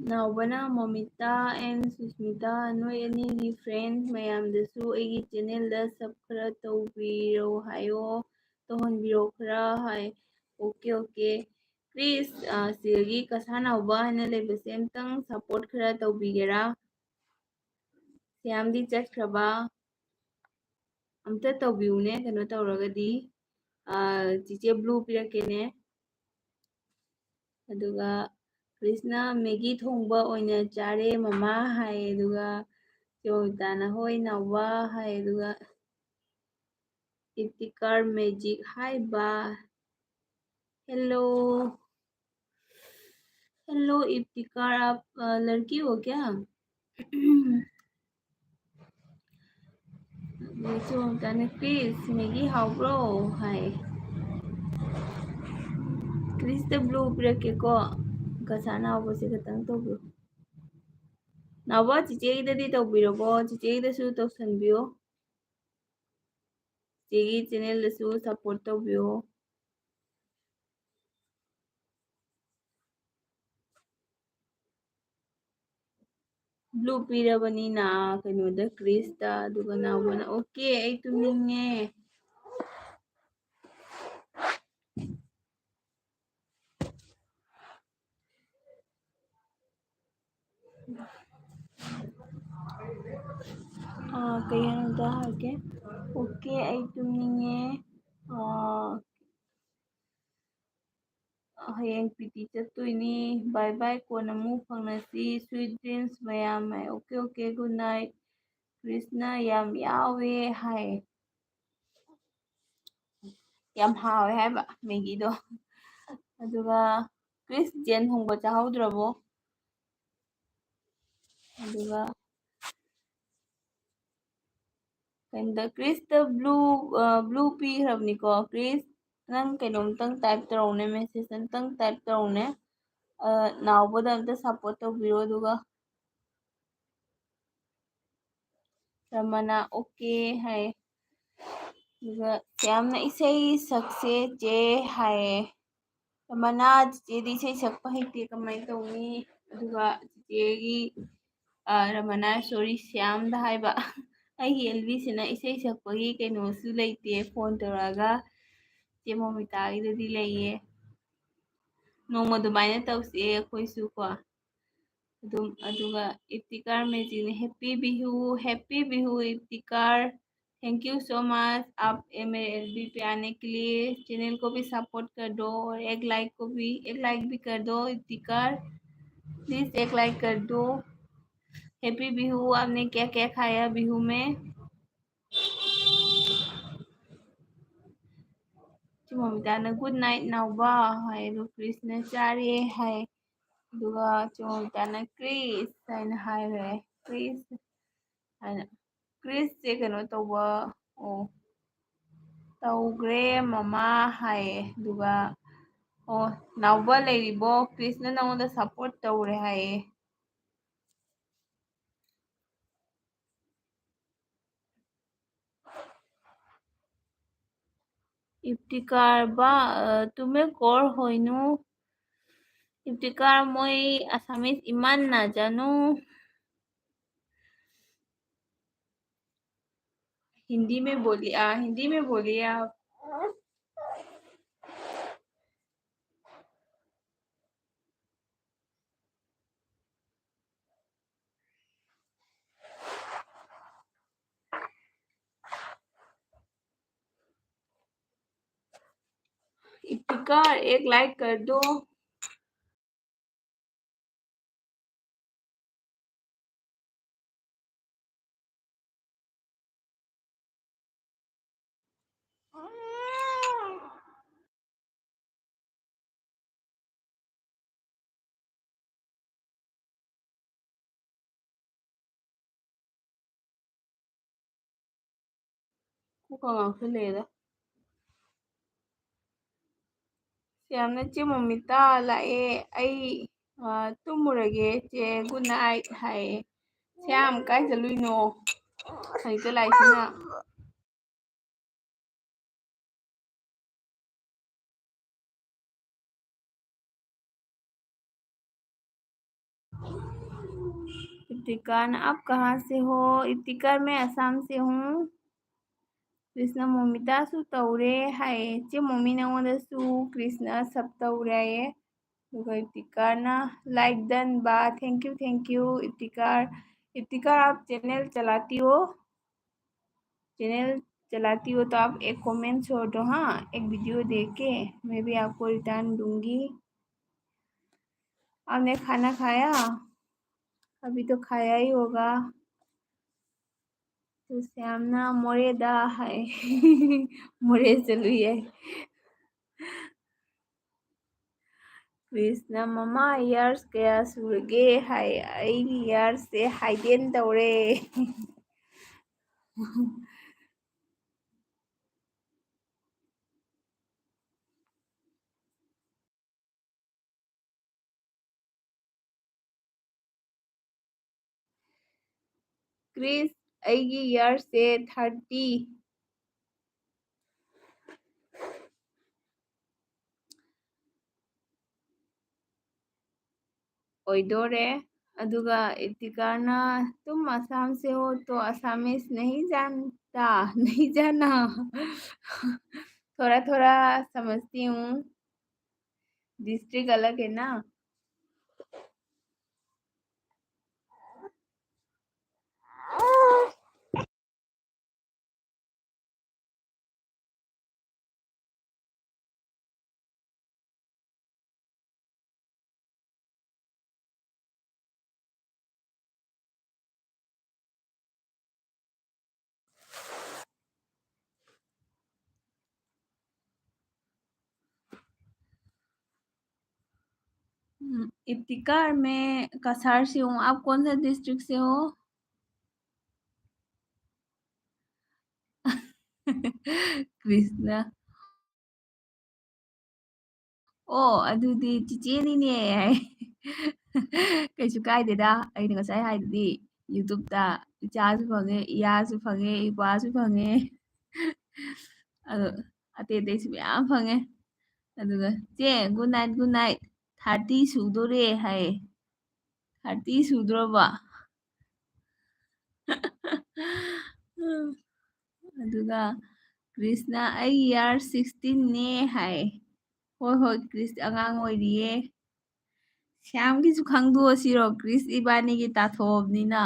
ꯅꯥꯎꯕꯅ ꯃꯣꯃꯤꯇꯥ and ꯁꯨꯁꯃꯤꯇꯥ, ꯅꯣꯏ ꯑꯅꯤꯒꯤ friend ꯃꯌꯥꯝꯗꯁꯨ ꯑꯩꯒꯤ channelꯗ sub ꯈꯔ ꯇꯧꯕꯤꯔꯣ ꯍꯥꯏꯌꯣ, ꯇꯧꯍꯟꯕꯤꯔꯣ ꯈꯔ ꯍꯥꯏ꯫ Okay, okay꯫ Please, ꯑ, ꯁꯤꯗꯒꯤ ꯀꯁꯥ ꯅꯥꯎꯕ ꯍꯥꯏꯅ ꯂꯩꯕꯁꯦ ꯑꯝꯇꯪ support ꯈꯔ ꯇꯧꯕꯤꯒꯦꯔꯥ? ꯁ꯭ꯌꯥꯝꯗꯤ ꯆꯠꯈ꯭ꯔꯕ? ꯑꯝꯇ ꯇꯧꯕꯤꯌꯨꯅꯦ, ꯀꯩꯅꯣ ꯇꯧꯔꯒꯗꯤ꯫ ꯑ, ꯆꯤꯆꯦ blue ꯄꯤꯔꯛꯀꯦꯅꯦ꯫ ꯑꯗꯨꯒ ꯀ꯭ꯔꯤꯁꯅ "ꯃꯦꯒꯤ ꯊꯣꯡꯕ ꯑꯣꯏꯅ ꯆꯥꯔꯦ ꯃꯃꯥ" ꯍꯥꯏ, ꯑꯗꯨꯒ ꯆꯦ ꯃꯣꯃꯤꯇꯥꯅ "ꯍꯣꯏ ꯅꯥꯎꯕ" ꯍꯥꯏ, ꯑꯗꯨꯒ ꯏꯞꯇꯤꯀꯥꯔ magic, hi ꯕꯥ꯫ Hello, hello इफ्तिकार, आप, अ, लड़की हो क्या? ꯆꯦ ꯃꯣꯃꯤꯇꯥꯅ "ꯀ꯭ꯔꯤꯁ, ꯃꯦꯒꯤ ꯍꯥꯎꯕ꯭ꯔꯣ?" ꯍꯥꯏ꯫ ꯀ꯭ꯔꯤꯁꯇ blue ꯄꯤꯔꯛꯀꯦꯀꯣ, ꯀꯁꯥ ꯅꯥꯎꯕꯁꯦ ꯈꯇꯪ ꯇꯧꯕꯤꯌꯨ꯫ ꯅꯥꯎꯕ, ꯆꯤꯆꯦꯒꯤꯗꯗꯤ ꯇꯧꯕꯤꯔꯕꯣ? ꯆꯤꯆꯦꯒꯤꯗꯁꯨ ꯇꯧꯁꯟꯕꯤꯌꯣ꯫ ꯆꯤꯆꯦꯒꯤ channelꯗꯁꯨ support ꯇꯧꯕꯤꯌꯣ꯫ Blue ꯄꯤꯔꯕꯅꯤꯅ ꯀꯩꯅꯣꯗ, ꯀ꯭ꯔꯤꯁꯇ, ꯑꯗꯨꯒ ꯅꯥꯎꯕꯅ "Okay, ꯑꯩ ꯇꯨꯝꯅꯤꯡꯉꯦ"꯫ ꯑꯥ, ꯀꯩ ꯍꯥꯏꯅꯣ ꯑꯝꯇ ꯍꯥꯏꯒꯦ꯫ "Okay, ꯑꯩ ꯇꯨꯝꯅꯤꯡꯉꯦ꯫ ꯑꯥ, ꯍꯌꯦꯡ PT ꯆꯠꯇꯣꯏꯅꯤ꯫ Bye bye, ꯀꯣꯟꯅ ꯑꯃꯨꯛ ꯐꯪꯅꯁꯤ꯫ Sweet dreams ꯃꯌꯥꯝ" ꯍꯥꯏ꯫ "Okay, okay, good night꯫ Krishna ꯌꯥꯝ ꯌꯥꯎꯋꯦ" ꯍꯥꯏ꯫ ꯌꯥꯝ ꯍꯥꯎꯋꯦ ꯍꯥꯏꯕ ꯃꯦꯒꯤꯗꯣ꯫ ꯑꯗꯨꯒ ꯀ꯭ꯔꯤꯁ, ꯌꯦꯟ ꯊꯣꯡꯕ ꯆꯥꯍꯧꯗ꯭ꯔꯕꯣ? ꯑꯗꯨꯒ ꯀꯩꯅꯣꯗ ꯀ꯭ꯔꯤꯁꯇ blue, ꯑ, blue ꯄꯤꯈ꯭ꯔꯕꯅꯤꯀꯣ꯫ ꯀ꯭ꯔꯤꯁ, ꯅꯪ ꯀꯩꯅꯣꯝꯇꯪ type ꯇꯧꯔꯛꯎꯅꯦ, message ꯑꯝꯇꯪ type ꯇꯧꯔꯛꯎꯅꯦ꯫ ꯑ, ꯅꯥꯎꯕꯗ ꯑꯝꯇ support ꯇꯧꯕꯤꯔꯣ꯫ ꯑꯗꯨꯒ ꯔꯃꯅ "Okay" ꯍꯥꯏ꯫ ꯑꯗꯨꯒ ꯁ꯭ꯌꯥꯝꯅ "ꯏꯁꯩ ꯁꯛꯁꯦ ꯆꯦ" ꯍꯥꯏꯌꯦ꯫ ꯔꯃꯅ, "ꯆꯤꯆꯦꯗꯤ ꯏꯁꯩ ꯁꯛꯄ ꯍꯩꯇꯦ, ꯀꯃꯥꯏꯅ ꯇꯧꯅꯤ?" ꯑꯗꯨꯒ ꯆꯤꯆꯦꯒꯤ, ꯑ, ꯔꯃꯅꯥ, sorry, ꯁ꯭ꯌꯥꯝꯗ ꯍꯥꯏꯕ꯫ ꯑꯩꯒꯤ ꯑꯦꯜꯕꯤꯁꯤꯅ ꯏꯁꯩ ꯁꯛꯄꯒꯤ ꯀꯩꯅꯣꯁꯨ ꯂꯩꯇꯦ, ꯐꯣꯟ ꯇꯧꯔꯛꯑꯒ ꯆꯦ ꯃꯣꯃꯤꯇꯥꯒꯤꯗꯗꯤ ꯂꯩꯌꯦ꯫ ꯅꯣꯡꯃ ꯑꯗꯨꯃꯥꯏꯅ ꯇꯧꯁꯦ ꯑꯩꯈꯣꯏꯁꯨ ꯀꯣ꯫ ꯑꯗꯨꯝ, ꯑꯗꯨꯒ ꯏꯐꯇꯤꯀꯥꯔ ꯃꯦꯖꯤꯅ happy Bihu, happy Bihu Iftikhar. Thank you so much आप ए मेरे एलबी पे आने के लिए। चैनल को भी सपोर्ट कर दो और एक लाइक को भी, एक लाइक भी कर दो इफ्तिकार। प्लीज एक लाइक कर दो। हैप्पी बिहू। आपने क्या क्या खाया बिहू में? ꯆꯦ ꯃꯣꯃꯤꯇꯥꯅ good night ꯅꯥꯎꯕ ꯍꯥꯏ, ꯑꯗꯨ ꯀ꯭ꯔꯤꯁꯅ ꯆꯥꯔꯦ ꯍꯥꯏ꯫ ꯑꯗꯨꯒ ꯆꯦ ꯃꯣꯃꯤꯇꯥꯅ ꯀ꯭ꯔꯤꯁ ꯍꯥꯏꯅ ꯍꯥꯏꯔꯦ꯫ ꯀ꯭ꯔꯤꯁ ꯍꯥꯏꯅ, ꯀ꯭ꯔꯤꯁꯁꯦ ꯀꯩꯅꯣ ꯇꯧꯕ, ꯑꯣ, ꯇꯧꯈ꯭ꯔꯦ ꯃꯃꯥ ꯍꯥꯏꯌꯦ꯫ ꯑꯗꯨꯒ, ꯑꯣ, ꯅꯥꯎꯕ ꯂꯩꯔꯤꯕꯣ? ꯀ꯭ꯔꯤꯁꯅ ꯅꯉꯣꯟꯗ ꯁꯞꯄꯣꯔꯠ ꯇꯧꯔꯦ ꯍꯥꯏꯌꯦ꯫ इफ्तिकार बा, अ, तुम्हें कौन होइनू? इफ्तिकार, মই আছামিজ ইমান নাজানো। हिंदी में बोलिए, आ, हिंदी में बोलिए आप। इफ्तिकार, एक लाइक कर दो। ꯀꯣꯛꯀ ꯉꯥꯎꯁꯜꯂꯛꯑꯦꯗ꯫ ꯁ꯭ꯌꯥꯝꯅ, "ꯆꯦ ꯃꯣꯃꯤꯇꯥ ꯂꯥꯛꯑꯦ, ꯑꯩ, ꯑ, ꯇꯨꯝꯃꯨꯔꯒꯦ ꯆꯦ, good night" ꯍꯥꯏꯌꯦ꯫ ꯁ꯭ꯌꯥꯝ, ꯀꯥꯏ ꯆꯠꯂꯨꯏꯅꯣ? ꯍꯧꯖꯤꯛꯇ ꯂꯥꯛꯏꯁꯤꯅ꯫ ꯏꯐꯇꯤꯀꯥꯔꯅ, "ꯑꯥꯞ ꯀꯍꯥ ꯁꯦ ꯍꯣ?" ꯏꯐꯇꯤꯀꯥꯔ, "ꯃꯦ ꯑꯁꯥꯝ ꯁꯦ ꯍꯨ꯫" ꯀ꯭ꯔꯤꯁꯅ, "ꯃꯣꯃꯤꯇꯥꯁꯨ ꯇꯧꯔꯦ ꯍꯥꯏꯌꯦ꯫" ꯆꯦ ꯃꯣꯃꯤ, ꯅꯉꯣꯟꯗꯁꯨ ꯀ꯭ꯔꯤꯁꯅ ꯁꯞ ꯇꯧꯔꯦ ꯍꯥꯏꯌꯦ꯫ ꯑꯗꯨꯒ ꯏꯐꯇꯤꯀꯥꯔꯅ, "Like done ꯕꯥ, thank you, thank you, ꯏꯐꯇꯤꯀꯥꯔ꯫ ꯏꯐꯇꯤꯀꯥꯔ, आप चैनल चलाती हो? चैनल चलाती हो तो आप एक कमेंट छोड़ दो, हाँ, एक वीडियो देख के मैं भी आपको रिटर्न दूंगी।" आपने खाना खाया? अभी तो खाया ही होगा। तो श्यामना मोरे दा है। मोरे चलू है। ꯀ꯭ꯔꯤꯁꯅ, "ꯃꯃꯥ, ꯏꯌꯥꯔꯁ ꯀꯌꯥ ꯁꯨꯔꯒꯦ?" ꯍꯥꯏ꯫ ꯑꯩꯒꯤ ꯏꯌꯥꯔꯁꯁꯦ ꯍꯥꯏꯗꯦꯟ ꯇꯧꯔꯦ꯫ ꯀ꯭ꯔꯤꯁ, ꯑꯩꯒꯤ ꯏꯌꯥꯔꯁꯦ ꯊꯥꯔꯇꯤ꯫ ꯑꯣꯏꯗꯣꯔꯦ꯫ ꯑꯗꯨꯒ ꯏꯐꯇꯤꯀꯥꯔꯅ, "तुम आसाम से हो तो असामीज नहीं जानता, नहीं जाना।" थोड़ा थोड़ा समझती हूँ, डिस्ट्रिक्ट अलग है ना। हम्म, इफ्तिकार, मैं कसार से हूँ। आप कौन सा डिस्ट्रिक्ट से हो? कृष्णा। ꯑꯣ, ꯑꯗꯨꯗꯤ ꯆꯤꯆꯦꯅꯤꯅꯦ ꯍꯥꯏ꯫ ꯀꯩꯁꯨ ꯀꯥꯏꯗꯦꯗ, ꯑꯩꯅ ꯉꯁꯥꯏ ꯍꯥꯏꯗꯨꯗꯤ, YouTube-ꯇ ꯏꯆꯥꯁꯨ ꯐꯪꯉꯦ, ꯏꯌꯥꯁꯨ ꯐꯪꯉꯦ, ꯏꯄ꯭ꯋꯥꯁꯨ ꯐꯪꯉꯦ꯫ ꯑꯗꯣ ꯑꯇꯩ ꯑꯇꯩꯁꯨ ꯃꯌꯥꯝ ꯐꯪꯉꯦ꯫ ꯑꯗꯨꯒ, "ꯆꯦ, good night, good night꯫ Thirty ꯁꯨꯗꯣꯔꯦ" ꯍꯥꯏꯌꯦ꯫ Thirty ꯁꯨꯗ꯭ꯔꯣꯕ? ꯑꯗꯨꯒ ꯀ꯭ꯔꯤꯁꯅ, "ꯑꯩ year sixteen ꯅꯦ" ꯍꯥꯏ꯫ "ꯍꯣꯏ, ꯍꯣꯏ, ꯀ꯭ꯔꯤꯁ ꯑꯉꯥꯡ ꯑꯣꯏꯔꯤꯌꯦ"꯫ ꯁ꯭ꯌꯥꯝꯒꯤꯁꯨ ꯈꯪꯗꯣꯛꯑꯁꯤꯔꯣ? ꯀ꯭ꯔꯤꯁ ꯏꯕꯥꯅꯤꯒꯤ ꯇꯥꯊꯣꯛꯑꯕꯅꯤꯅ꯫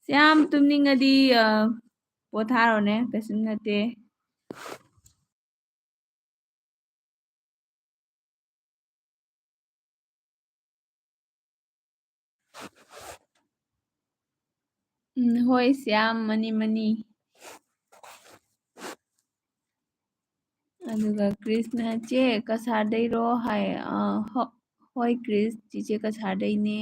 ꯁꯤ ꯌꯥꯝ ꯇꯨꯝꯅꯤꯡꯉꯗꯤ, ꯑ, ꯄꯣꯊꯥꯔꯣꯅꯦ, ꯀꯩꯁꯨꯝ ꯅꯠꯇꯦ꯫ ꯎꯝ, ꯍꯣꯏ, ꯁꯤ ꯌꯥꯝ ꯃꯅꯤ, ꯃꯅꯤ꯫ ꯑꯗꯨꯒ ꯀ꯭ꯔꯤꯁꯅ, "ꯆꯦ, ꯀꯁꯥꯔꯗꯩꯔꯣ?" ꯍꯥꯏ꯫ ꯑ, ꯍꯣ-, "ꯍꯣꯏ, ꯀ꯭ꯔꯤꯁ, ꯆꯤꯆꯦ ꯀꯁꯥꯔꯗꯩꯅꯦ"꯫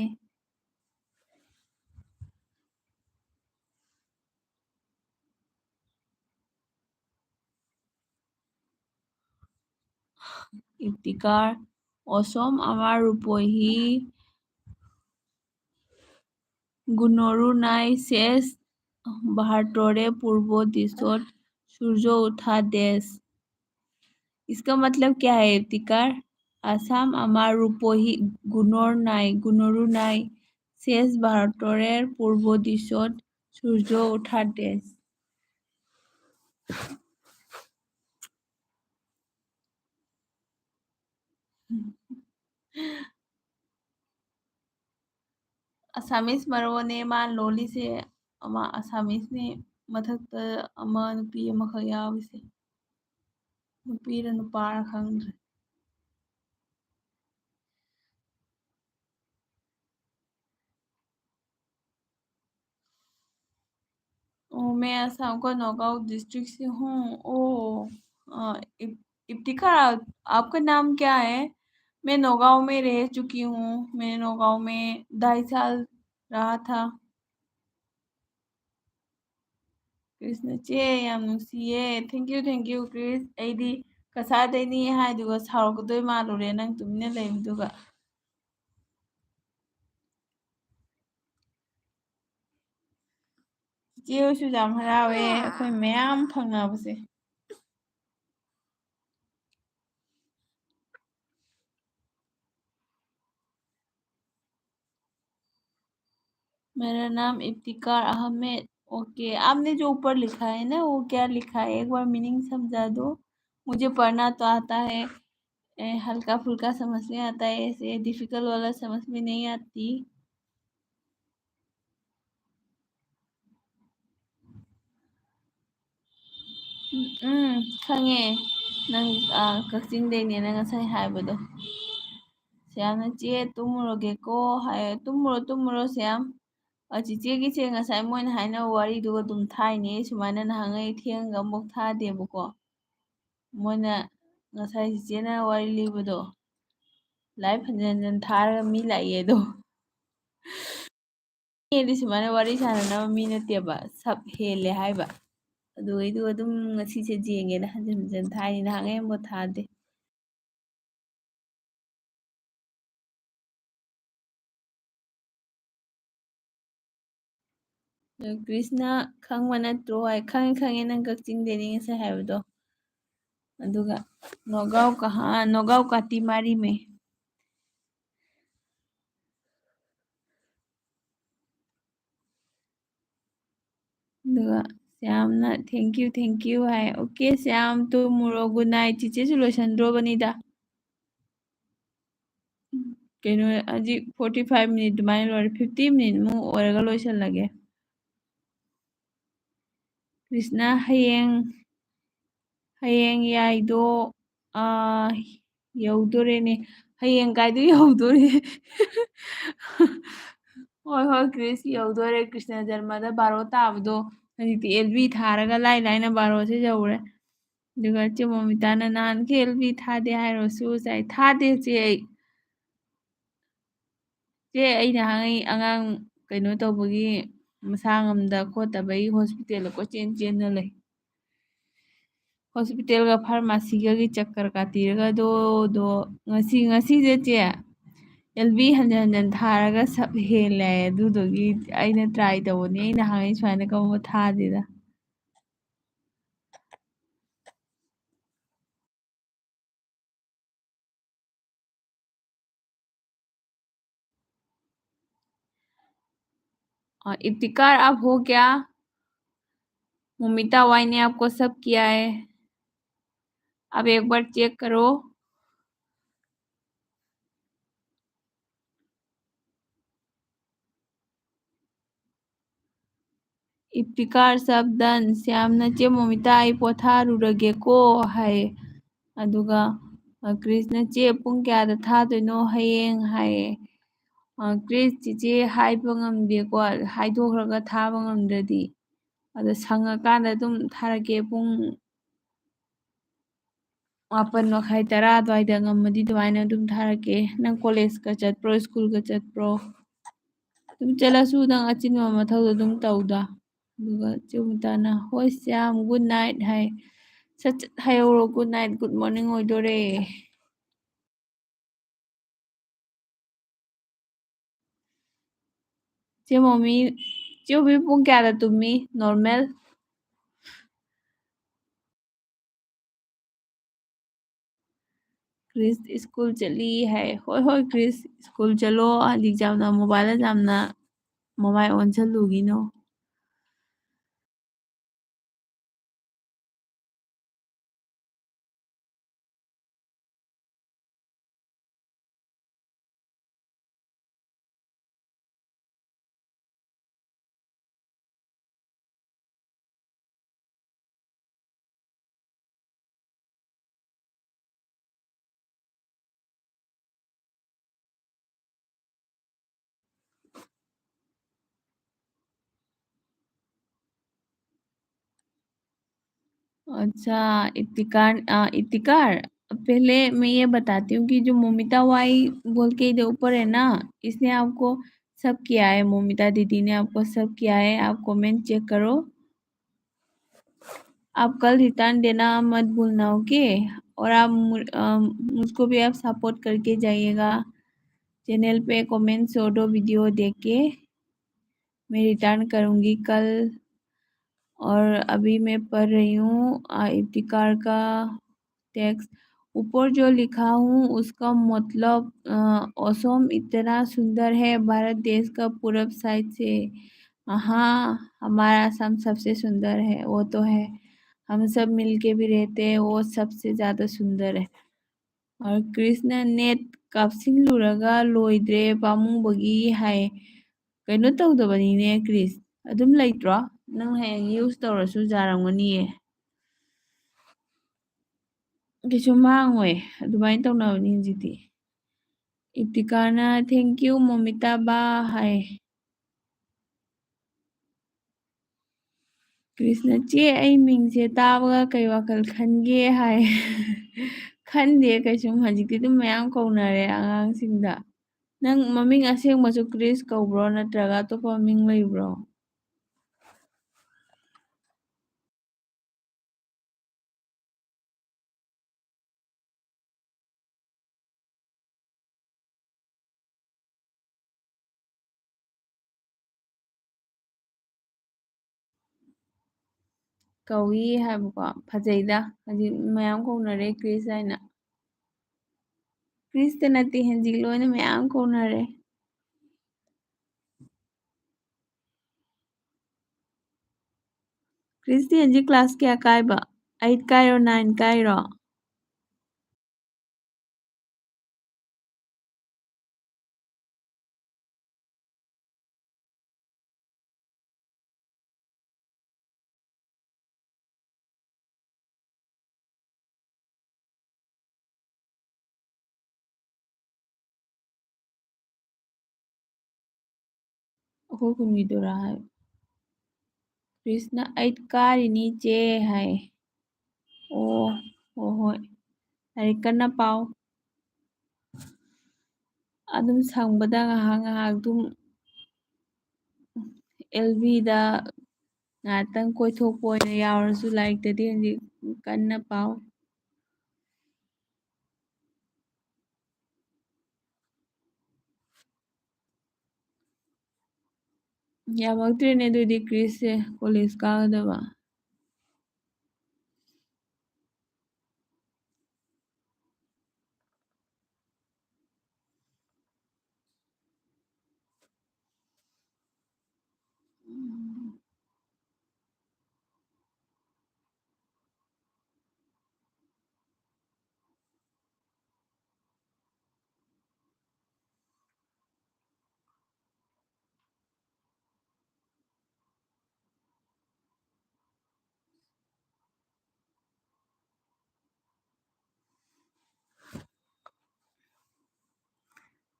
ইফতিকাৰ, "অসম আমাৰ ৰূপহী, গুণৰো নাই শেষ, ভাৰতৰে পূৰ্ব দিশত সূৰ্য উঠা দেশ।" इसका मतलब क्या है, ইফতিকাৰ? "আসাম আমাৰ ৰূপহী, গুণৰ নাই, গুণৰো নাই শেষ, ভাৰতৰে পূৰ্ব দিশত সূৰ্য উঠা দেশ।" ꯑꯁꯥꯃꯤꯁ ꯃꯔꯣꯟꯅꯦ ꯃꯥ ꯂꯣꯜꯂꯤꯁꯦ꯫ ꯑꯃ ꯑꯁꯥꯃꯤꯁꯅꯦ, ꯃꯊꯛꯇ ꯑꯃ ꯅꯨꯄꯤ ꯑꯃꯈꯛ ꯌꯥꯎꯔꯤꯁꯦ꯫ ꯅꯨꯄꯤꯔ ꯅꯨꯄꯥꯔ ꯈꯪꯗ꯭ꯔꯦ꯫ ओ, मैं असम का नौगांव डिस्ट्रिक्ट से हूँ। ओ, अ, इफ-, इफ्तिकार, आप, आपका नाम क्या है? मैं नौगांव में रह चुकी हूँ। मैंने नौगांव में ढाई साल रहा था। ꯀ꯭ꯔꯤꯁꯅ ꯆꯦ, ꯌꯥꯝ ꯅꯨꯡꯁꯤꯌꯦ꯫ Thank you, thank you, ꯀ꯭ꯔꯤꯁ꯫ ꯑꯩꯗꯤ ꯀꯁꯥꯗꯩꯅꯤ ꯍꯥꯏꯗꯨꯒ ꯁꯥꯎꯔꯛꯀꯗꯣꯏ ꯃꯥꯜꯂꯨꯔꯦ ꯅꯪ ꯇꯨꯃꯤꯟꯅ ꯂꯩꯕꯗꯨꯒ꯫ ꯏꯆꯦ ꯍꯣꯏꯁꯨ ꯌꯥꯝ ꯍꯔꯥꯎꯋꯦ ꯑꯩꯈꯣꯏ ꯃꯌꯥꯝ ꯐꯪꯅꯕꯁꯦ꯫ मेरा नाम इफ्तिकार अहमद। ओके, आपने जो ऊपर लिखा है ना, वो क्या लिखा है? एक बार मीनिंग समझा दो। मुझे पढ़ना तो आता है, ए, हल्का फुल्का समझ में आता है, ऐसे डिफिकल्ट वाला समझ में नहीं आती। ꯎꯝ, ꯎꯝ, ꯈꯪꯉꯦ꯫ ꯅꯪ, ꯑ, ꯀꯛꯆꯤꯡꯗꯩꯅꯦꯅ ꯉꯁꯥꯏ ꯍꯥꯏꯕꯗꯣ꯫ ꯁ꯭ꯌꯥꯝꯅ, "ꯆꯦ, ꯇꯨꯝꯃꯨꯔꯒꯦꯀꯣ" ꯍꯥꯏꯌꯦ꯫ "ꯇꯨꯝꯃꯨꯔꯣ, ꯇꯨꯝꯃꯨꯔꯣ, ꯁ꯭ꯌꯥꯝ꯫ ꯑ, ꯆꯤꯆꯦꯒꯤꯁꯦ ꯉꯁꯥꯏ ꯃꯣꯏꯅ ꯍꯥꯏꯅꯕ ꯋꯥꯔꯤꯗꯨꯒ ꯑꯗꯨꯝ ꯊꯥꯏꯅꯦ꯫ ꯁꯨꯃꯥꯏꯅ ꯅꯍꯥꯟꯉꯩ ꯊꯦꯡꯉꯒ ꯑꯃꯨꯛ ꯊꯥꯗꯦꯕꯀꯣ꯫ ꯃꯣꯏꯅ ꯉꯁꯥꯏ ꯆꯤꯆꯦꯅ ꯋꯥꯔꯤ ꯂꯤꯕꯗꯣ, ꯂꯥꯏꯞ ꯍꯟꯖꯟ ꯍꯟꯖꯟ ꯊꯥꯔꯒ ꯃꯤ ꯂꯥꯛꯑꯦ ꯑꯗꯣ꯫ ꯑꯩꯗꯤ ꯁꯨꯃꯥꯏꯅ ꯋꯥꯔꯤ ꯁꯥꯟꯅꯅꯕ ꯃꯤ ꯅꯠꯇꯦꯕ, ꯁꯞ ꯍꯦꯜꯂꯦ ꯍꯥꯏꯕ꯫ ꯑꯗꯨꯒꯩꯗꯨ ꯑꯗꯨꯝ ꯉꯁꯤꯁꯦ ꯌꯦꯡꯒꯦꯅ ꯍꯟꯖꯟ ꯍꯟꯖꯟ ꯊꯥꯏꯅꯤ, ꯅꯍꯥꯟꯉꯩ ꯑꯃꯨꯛ ꯊꯥꯗꯦ꯫ ꯑꯗꯨ ꯀ꯭ꯔꯤꯁꯅ ꯈꯪꯕ ꯅꯠꯇ꯭ꯔꯣ ꯍꯥꯏ, "ꯈꯪꯉꯦ, ꯈꯪꯉꯦ, ꯅꯪ ꯀꯛꯆꯤꯡꯗꯩꯅꯤ ꯉꯁꯥꯏ ꯍꯥꯏꯕꯗꯣ"꯫ ꯑꯗꯨꯒ "ꯅꯣꯒꯥꯎ ꯀꯍꯥ, ꯅꯣꯒꯥꯎ ꯀꯥꯇꯤ ꯃꯥꯔꯤ ꯃꯦ"꯫ ꯑꯗꯨꯒ ꯁ꯭ꯌꯥꯝꯅ "Thank you, thank you" ꯍꯥꯏ꯫ "ꯑꯣꯀꯦ ꯁ꯭ꯌꯥꯝ, ꯇꯨꯝꯃꯨꯔꯣ, good night"꯫ ꯆꯤꯆꯦꯁꯨ ꯂꯣꯏꯁꯟꯗ꯭ꯔꯣꯕꯅꯤꯗ꯫ ꯀꯩꯅꯣ, ꯍꯧꯖꯤꯛ forty five minute ꯑꯗꯨꯃꯥꯏꯅ ꯂꯣꯏꯔꯦ, fifty minute ꯃꯨꯛ ꯑꯣꯏꯔꯒ ꯂꯣꯏꯁꯜꯂꯒꯦ꯫ ꯀ꯭ꯔꯤꯁꯅ, ꯍꯌꯦꯡ, ꯍꯌꯦꯡ ꯌꯥꯏꯗꯣ, ꯑꯥ, ꯌꯧꯗꯣꯔꯦꯅꯦ꯫ ꯍꯌꯦꯡ ꯀꯥꯏꯗ ꯌꯧꯗꯣꯔꯦ? ꯍꯣꯏ, ꯍꯣꯏ, ꯀ꯭ꯔꯤꯁ, ꯌꯧꯗꯣꯔꯦ꯫ ꯀ꯭ꯔꯤꯁꯅ ꯖꯔꯃꯗ ꯕꯥꯔꯣ ꯇꯥꯕꯗꯣ ꯍꯧꯖꯤꯛꯇꯤ ꯑꯦꯜ ꯕꯤ ꯊꯥꯔꯒ ꯂꯥꯏ ꯂꯥꯏꯅ ꯕꯥꯔꯣꯁꯦ ꯌꯧꯔꯦ꯫ ꯑꯗꯨꯒ ꯆꯦ ꯃꯣꯃꯤꯇꯥꯅ ꯅꯍꯥꯟꯈꯩ ꯑꯦꯜ ꯕꯤ ꯊꯥꯗꯦ ꯍꯥꯏꯔꯨꯔꯁꯨ ꯉꯁꯥꯏ ꯊꯥꯗꯦ ꯆꯦ ꯑꯩ꯫ ꯆꯦ, ꯑꯩ ꯅꯍꯥꯟꯉꯩ ꯑꯉꯥꯡ ꯀꯩꯅꯣ ꯇꯧꯕꯒꯤ ꯃꯁꯥ ꯉꯝꯗ ꯈꯣꯠꯇꯕꯩ ꯍꯣꯁꯄꯤꯇꯥꯜꯗ ꯀꯣꯏꯆꯦꯟ ꯆꯦꯟꯅ ꯂꯩ꯫ ꯍꯣꯁꯄꯤꯇꯥꯜꯒ ꯐꯥꯔꯃꯥꯁꯤꯒꯒꯤ ꯆꯛꯀꯔ ꯀꯥꯇꯤꯔꯒ ꯑꯗꯣ, ꯑꯗꯣ ꯉꯁꯤ, ꯉꯁꯤꯁꯦ ꯆꯦ, ꯑꯦꯜ ꯕꯤ ꯍꯟꯖꯟ ꯍꯟꯖꯟ ꯊꯥꯔꯒ ꯁꯞ ꯍꯦꯜꯂꯦ ꯍꯥꯏ꯫ ꯑꯗꯨꯗꯨꯒꯤ ꯑꯩꯅ ꯇ꯭ꯔꯥꯏ ꯇꯧꯕꯅꯤ꯫ ꯑꯩꯅ ꯍꯥꯡꯉꯤ ꯁꯨꯃꯥꯏꯅ ꯀꯧꯕ ꯊꯥꯗꯦꯗ꯫ इफ्तिकार, आप हो क्या? मोमिता वाई ने आपको सब किया है, आप एक बार चेक करो। इफ्तिकार, सब डन। श्याम ने, चे मोमिता, आई पोथारुरगेको, हाय। ꯑꯗꯨꯒ, ꯑ, ꯀ꯭ꯔꯤꯁꯅ, "ꯆꯦ, ꯄꯨꯡ ꯀꯌꯥꯗ ꯊꯥꯗꯣꯏꯅꯣ ꯍꯌꯦꯡ?" ꯍꯥꯏꯌꯦ꯫ ꯑ, ꯀ꯭ꯔꯤꯁ, "ꯆꯤꯆꯦ, ꯍꯥꯏꯕ ꯉꯝꯗꯦꯀꯣ, ꯍꯥꯏꯗꯣꯛꯈ꯭ꯔꯒ ꯊꯥꯕ ꯉꯝꯗ꯭ꯔꯗꯤ꯫ ꯑꯗꯣ ꯁꯪꯉꯀꯥꯟꯗ ꯑꯗꯨꯝ ꯊꯥꯔꯛꯀꯦ, ꯄꯨꯡ ꯃꯥꯄꯟ ꯃꯈꯥꯏ, ꯇꯔꯥ ꯑꯗꯨꯋꯥꯏꯗ ꯉꯝꯃꯗꯤ ꯑꯗꯨꯃꯥꯏꯅ ꯑꯗꯨꯝ ꯊꯥꯔꯛꯀꯦ꯫ ꯅꯪ ꯀꯣꯂꯦꯖꯀ ꯆꯠꯄ꯭ꯔꯣ, ꯁ꯭ꯀꯨꯜꯒ ꯆꯠꯄ꯭ꯔꯣ?" ꯑꯗꯨꯝ ꯆꯠꯂꯁꯨ ꯅꯪ ꯑꯆꯤꯟꯕ ꯃꯊꯧꯗꯣ ꯑꯗꯨꯝ ꯇꯧꯗ꯫ ꯑꯗꯨꯒ ꯆꯦ ꯃꯣꯃꯤꯇꯥꯅ, "ꯍꯣꯏ ꯁ꯭ꯌꯥꯝ, good night" ꯍꯥꯏ꯫ "ꯁꯠ ꯁꯠ ꯍꯥꯏꯍꯧꯔꯣ, good night, good morning ꯑꯣꯏꯗꯣꯔꯦ"꯫ ꯆꯦ ꯃꯣꯃꯤ, ꯆꯦ ꯃꯣꯃꯤ ꯄꯨꯡ ꯀꯌꯥꯗ ꯇꯨꯝꯃꯤ normal? ꯀ꯭ꯔꯤꯁ ꯁ꯭ꯀꯨꯜ ꯆꯠꯂꯤ ꯍꯥꯏ꯫ ꯍꯣꯏ, ꯍꯣꯏ, ꯀ꯭ꯔꯤꯁ, ꯁ꯭ꯀꯨꯜ ꯆꯠꯂꯣ, ꯍꯧꯖꯤꯛ ꯌꯥꯝꯅ mobile ꯌꯥꯝꯅ ꯃꯃꯥꯏ ꯑꯣꯟꯁꯤꯜꯂꯨꯒꯤꯅꯣ꯫ अच्छा, इफ्तिकार, अ, इफ्तिकार, पहले मैं ये बताती हूँ कि जो मोमिता वाई बोल के इधर ऊपर है ना, इसने आपको सब किया है, मोमिता दीदी ने आपको सब किया है, आप कमेंट चेक करो। आप कल रिटर्न देना मत भूलना, ओके? और आप मुझको भी आप सपोर्ट करके जाइएगा, चैनल पे कमेंट छोड़ो, वीडियो देख के मैं रिटर्न करूँगी कल। और अभी मैं पढ़ रही हूँ इफ्तिकार का टेक्स्ट। ऊपर जो लिखा हूँ उसका मतलब, असम इतना सुंदर है, भारत देश का पूरब साइड से। हाँ, हमारा असम सबसे सुंदर है, वो तो है। हम सब मिलके भी रहते हैं, वो सबसे ज़्यादा सुंदर है। और कृष्ण नेट ꯀꯥꯞꯁꯤꯜꯂꯨꯔꯒ ꯂꯣꯏꯗ꯭ꯔꯦ ꯄꯥꯝꯃꯨꯕꯒꯤ ꯍꯥꯏ꯫ ꯀꯩꯅꯣ ꯇꯧꯗꯕꯅꯤꯅꯦ ꯀ꯭ꯔꯤꯁ, ꯑꯗꯨꯝ ꯂꯩꯇ꯭ꯔꯣ? ꯅꯪ ꯍꯌꯦꯡ ꯌꯨꯁ ꯇꯧꯔꯁꯨ ꯌꯥꯔꯝꯒꯅꯤꯌꯦ꯫ ꯀꯩꯁꯨ ꯃꯥꯡꯉꯣꯏ, ꯑꯗꯨꯃꯥꯏꯅ ꯇꯧꯅꯕꯅꯤ ꯍꯧꯖꯤꯛꯇꯤ꯫ ꯏꯞꯇꯤꯀꯥꯅ "Thank you ꯃꯣꯃꯤꯇꯥ ꯕꯥ" ꯍꯥꯏ꯫ ꯀ꯭ꯔꯤꯁꯅ "ꯆꯦ, ꯑꯩ ꯃꯤꯡꯁꯦ ꯇꯥꯕꯒ ꯀꯩ ꯋꯥꯈꯜ ꯈꯟꯒꯦ?" ꯍꯥꯏ꯫ ꯈꯟꯗꯦ ꯀꯩꯁꯨꯝ, ꯍꯧꯖꯤꯛꯇꯤ ꯑꯗꯨꯝ ꯃꯌꯥꯝ ꯀꯧꯅꯔꯦ ꯑꯉꯥꯡꯁꯤꯡꯗ꯫ ꯅꯪ ꯃꯃꯤꯡ ꯑꯁꯦꯡꯕꯁꯨ ꯀ꯭ꯔꯤꯁ ꯀꯧꯕ꯭ꯔꯣ, ꯅꯠꯇ꯭ꯔꯒ ꯑꯇꯣꯞꯄ ꯃꯃꯤꯡ ꯂꯩꯕ꯭ꯔꯣ? ꯀꯧꯏ ꯍꯥꯏꯕꯀꯣ꯫ ꯐꯖꯩꯗ, ꯍꯧꯖꯤꯛ ꯃꯌꯥꯝ ꯀꯧꯅꯔꯦ ꯀ꯭ꯔꯤꯁ ꯍꯥꯏꯅ꯫ ꯀ꯭ꯔꯤꯁꯇ ꯅꯠꯇꯦ, ꯍꯧꯖꯤꯛ ꯂꯣꯏꯅ ꯃꯌꯥꯝ ꯀꯧꯅꯔꯦ꯫ ꯀ꯭ꯔꯤꯁꯇꯤ ꯍꯧꯖꯤꯛ ꯀ꯭ꯂꯥꯁ ꯀꯌꯥ ꯀꯥꯏꯕ? Eight Cairo, nine Cairo? ꯑꯩꯈꯣꯏ ꯈꯨꯟꯒꯤꯗꯨꯔꯥ ꯍꯥꯏ꯫ ꯀ꯭ꯔꯤꯁꯅ "ꯑꯩꯠ ꯀꯥꯔꯤꯅꯤ ꯆꯦ" ꯍꯥꯏ꯫ ꯑꯣ, ꯍꯣꯏ, ꯍꯣꯏ꯫ ꯂꯥꯏꯔꯤꯛ ꯀꯟꯅ ꯄꯥꯎ꯫ ꯑꯗꯨꯝ ꯁꯪꯕꯗ ꯉꯥꯏꯍꯥꯛ ꯉꯥꯏꯍꯥꯛ ꯑꯗꯨꯝ ꯑꯦꯜ ꯕꯤꯗ ꯉꯥꯛꯇꯪ ꯀꯣꯏꯊꯣꯛꯄ ꯑꯣꯏꯅ ꯌꯥꯎꯔꯁꯨ, ꯂꯥꯏꯔꯤꯛꯇꯗꯤ ꯍꯧꯖꯤꯛ ꯀꯟꯅ ꯄꯥꯎ꯫ ꯌꯥꯝꯃꯛꯇ꯭ꯔꯦꯅꯦ ꯑꯗꯨꯗꯤ ꯀ꯭ꯔꯤꯁꯁꯦ ꯀꯣꯂꯦꯖ ꯀꯥꯒꯗꯕ꯫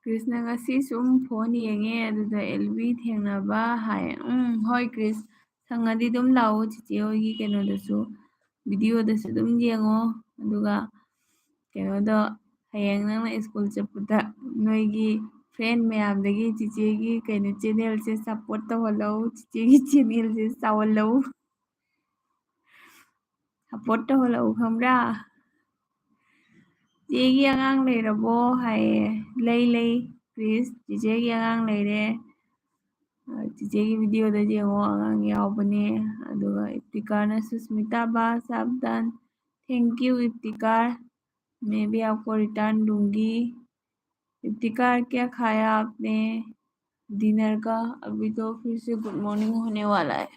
ꯀ꯭ꯔꯤꯁꯅ ꯉꯁꯤ ꯁꯨꯝ ꯐꯣꯟ ꯌꯦꯡꯉꯦ, ꯑꯗꯨꯗ ꯑꯦꯜ ꯕꯤ ꯊꯦꯡꯅꯕ ꯍꯥꯏ꯫ ꯎꯝ, ꯍꯣꯏ ꯀ꯭ꯔꯤꯁ, ꯁꯪꯉꯗꯤ ꯑꯗꯨꯝ ꯂꯥꯛꯑꯣ ꯆꯤꯆꯦ ꯍꯣꯏꯒꯤ ꯀꯩꯅꯣꯗꯁꯨ, ꯚꯤꯗꯤꯑꯣꯗꯁꯨ ꯑꯗꯨꯝ ꯌꯦꯡꯉꯣ꯫ ꯑꯗꯨꯒ ꯀꯩꯅꯣꯗꯣ, ꯍꯌꯦꯡ ꯅꯪꯅ ꯁ꯭ꯀꯨꯜ ꯆꯠꯄꯗ ꯅꯣꯏꯒꯤ ꯐ꯭ꯔꯦꯟ ꯃꯌꯥꯝꯗꯒꯤ ꯆꯤꯆꯦꯒꯤ ꯀꯩꯅꯣ ꯆꯦꯅꯦꯜꯁꯦ ꯁꯞꯄꯣꯔꯠ ꯇꯧꯍꯜꯂꯧ, ꯆꯤꯆꯦꯒꯤ ꯆꯦꯅꯦꯜꯁꯦ ꯆꯥꯎꯍꯜꯂꯧ꯫ ꯁꯞꯄꯣꯔꯠ ꯇꯧꯍꯜꯂꯧ ꯈꯪꯕ꯭ꯔꯥ? ꯆꯤꯆꯦꯒꯤ ꯑꯉꯥꯡ ꯂꯩꯔꯕꯣ ꯍꯥꯏꯌꯦ꯫ ꯂꯩ, ꯂꯩ, ꯀ꯭ꯔꯤꯁ, ꯆꯤꯆꯦꯒꯤ ꯑꯉꯥꯡ ꯂꯩꯔꯦ꯫ ꯑ, ꯆꯤꯆꯦꯒꯤ ꯚꯤꯗꯤꯑꯣꯗ ꯌꯦꯡꯉꯣ, ꯑꯉꯥꯡ ꯌꯥꯎꯕꯅꯦ꯫ ꯑꯗꯨꯒ ꯏꯞꯇꯤꯀꯥꯔꯅ ꯁꯨꯁꯃꯤꯇꯥ ꯕꯥ ꯁꯥꯕꯗꯥꯟ, thank you ꯏꯞꯇꯤꯀꯥꯔ, मैं भी आपको return दूंगी। इफ्तिकार, क्या खाया आपने डिनर का? अभी तो फिर से गुड मॉर्निंग होने वाला है।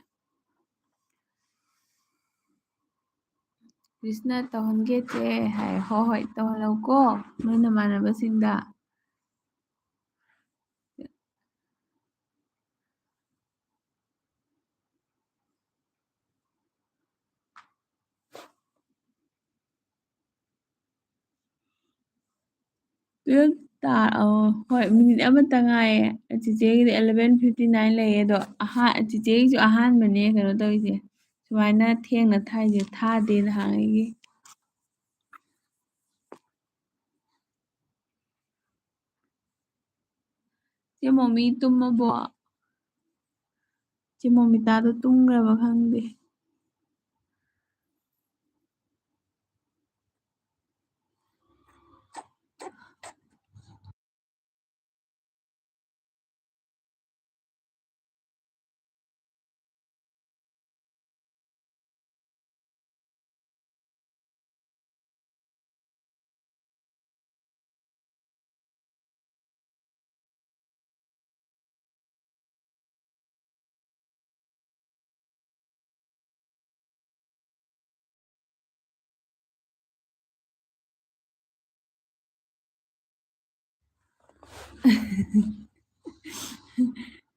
ꯀ꯭ꯔꯤꯁꯅ ꯇꯧꯍꯟꯒꯦ ꯆꯦ ꯍꯥꯏ꯫ ꯍꯣꯏ, ꯍꯣꯏ, ꯇꯧꯍꯜꯂꯧꯀꯣ ꯅꯣꯏ ꯅꯃꯥꯟꯅꯕꯁꯤꯡꯗ꯫ Twelve ꯇꯥ-, ꯑꯣ, ꯍꯣꯏ, ꯃꯤꯅꯤꯠ ꯑꯃꯇ ꯉꯥꯏꯌꯦ꯫ ꯆꯤꯆꯦꯒꯤꯗꯤ eleven fifty nine ꯂꯩꯌꯦ, ꯑꯗꯣ ꯑꯍꯥ-, ꯆꯤꯆꯦꯒꯤꯁꯨ ꯑꯍꯥꯟꯕꯅꯦ ꯀꯩꯅꯣ ꯇꯧꯔꯤꯁꯦ꯫ ꯁꯨꯃꯥꯏꯅ ꯊꯦꯡꯅ ꯊꯥꯏꯁꯦ, ꯊꯥꯗꯦ ꯅꯍꯥꯟꯉꯩꯒꯤ꯫ ꯆꯦ ꯃꯣꯃꯤ ꯇꯨꯝꯃꯕꯣ? ꯇꯤꯃꯣꯃꯤꯇꯥꯗꯣ ꯇꯨꯝꯈ꯭ꯔꯕ ꯈꯪꯗꯦ꯫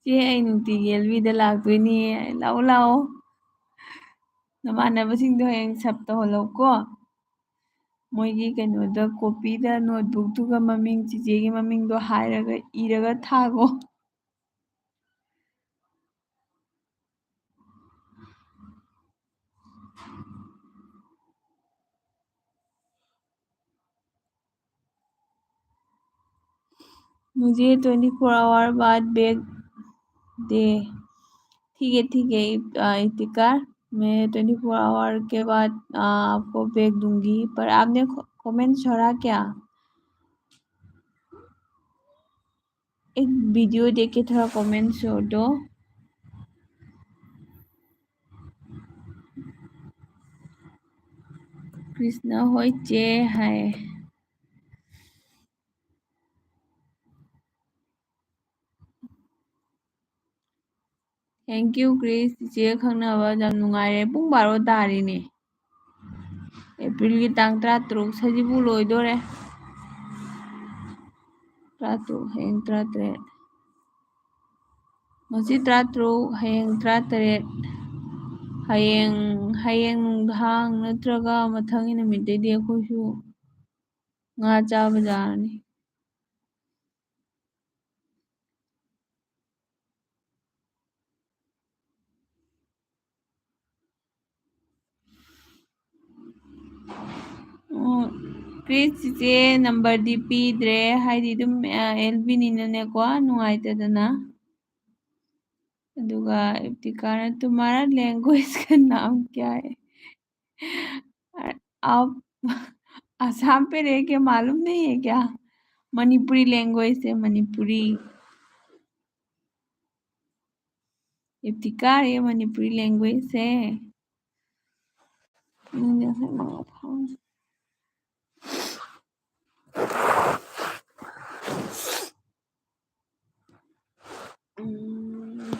ꯆꯦ, ꯑꯩ ꯅꯨꯡꯇꯤꯒꯤ ꯑꯦꯜ ꯕꯤꯗ ꯂꯥꯛꯇꯣꯏꯅꯦ, ꯂꯥꯛꯑꯣ, ꯂꯥꯛꯑꯣ꯫ ꯅꯃꯥꯟꯅꯕꯁꯤꯡꯗꯣ ꯍꯌꯦꯡ ꯁꯞ ꯇꯧꯍꯜꯂꯧꯀꯣ꯫ ꯃꯣꯏꯒꯤ ꯀꯩꯅꯣꯗ, ꯀꯣꯄꯤꯗ, ꯅꯣꯠꯕꯨꯛꯇꯨꯒ ꯃꯃꯤꯡ, ꯆꯤꯆꯦꯒꯤ ꯃꯃꯤꯡꯗꯣ ꯍꯥꯏꯔꯒ ꯏꯔꯒ ꯊꯥꯒꯣ꯫ मुझे ट्वेंटी फ़ोर आवर बाद बैग दे। ठीक है, ठीक है, इफ-, अ, इफ्तिकार, मैं ट्वेंटी फ़ोर आवर के बाद, अ, आपको बैग दूँगी। पर आपने क-, कमेंट छोड़ा क्या? एक वीडियो देख के थोड़ा कमेंट छोड़ दो। कृष्णा होइचे हाय। Thank you, ꯀ꯭ꯔꯤꯁ꯫ ꯏꯆꯦ ꯈꯪꯅꯕ ꯌꯥꯝ ꯅꯨꯡꯉꯥꯏꯔꯦ꯫ ꯄꯨꯡ ꯕꯥꯔꯣ ꯇꯥꯔꯦꯅꯦ꯫ ꯑꯦꯄ꯭ꯔꯤꯜꯒꯤ ꯇꯥꯡ ꯇꯔꯥꯇꯔꯨꯛ, ꯁꯖꯤꯕꯨ ꯂꯣꯏꯗꯣꯔꯦ꯫ ꯇꯔꯥꯇꯔꯨꯛ, ꯍꯌꯦꯡ ꯇꯔꯥꯇꯔꯦꯠ꯫ ꯉꯁꯤ ꯇꯔꯥꯇꯔꯨꯛ, ꯍꯌꯦꯡ ꯇꯔꯥꯇꯔꯦꯠ꯫ ꯍꯌꯦꯡ, ꯍꯌꯦꯡ ꯅꯨꯡꯗꯥꯡ ꯅꯠꯇ꯭ꯔꯒ ꯃꯊꯪꯒꯤ ꯅꯨꯃꯤꯠꯇꯩꯗꯤ ꯑꯩꯈꯣꯏꯁꯨ ꯉꯥ ꯆꯥꯕ ꯌꯥꯔꯅꯤ꯫ ꯑꯣ, ꯀ꯭ꯔꯤꯁ ꯆꯤꯆꯦ ꯅꯝꯕꯔꯗꯤ ꯄꯤꯗ꯭ꯔꯦ, ꯍꯥꯏꯗꯤ ꯑꯗꯨꯝ, ꯑ, ꯑꯦꯜ ꯕꯤꯅꯤꯅꯅꯦꯀꯣ, ꯅꯨꯡꯉꯥꯏꯇꯗꯅ꯫ ꯑꯗꯨꯒ ꯏꯞꯇꯤꯀꯥꯔꯅ तुम्हारा लैंग्वेज का नाम क्या है? आप आसाम पे रह के मालूम नहीं है क्या? मणिपुरी लैंग्वेज है, मणिपुरी। इफ्तिकार, ये मणिपुरी लैंग्वेज है। हम्म, जैसे मांगा था। हम्म।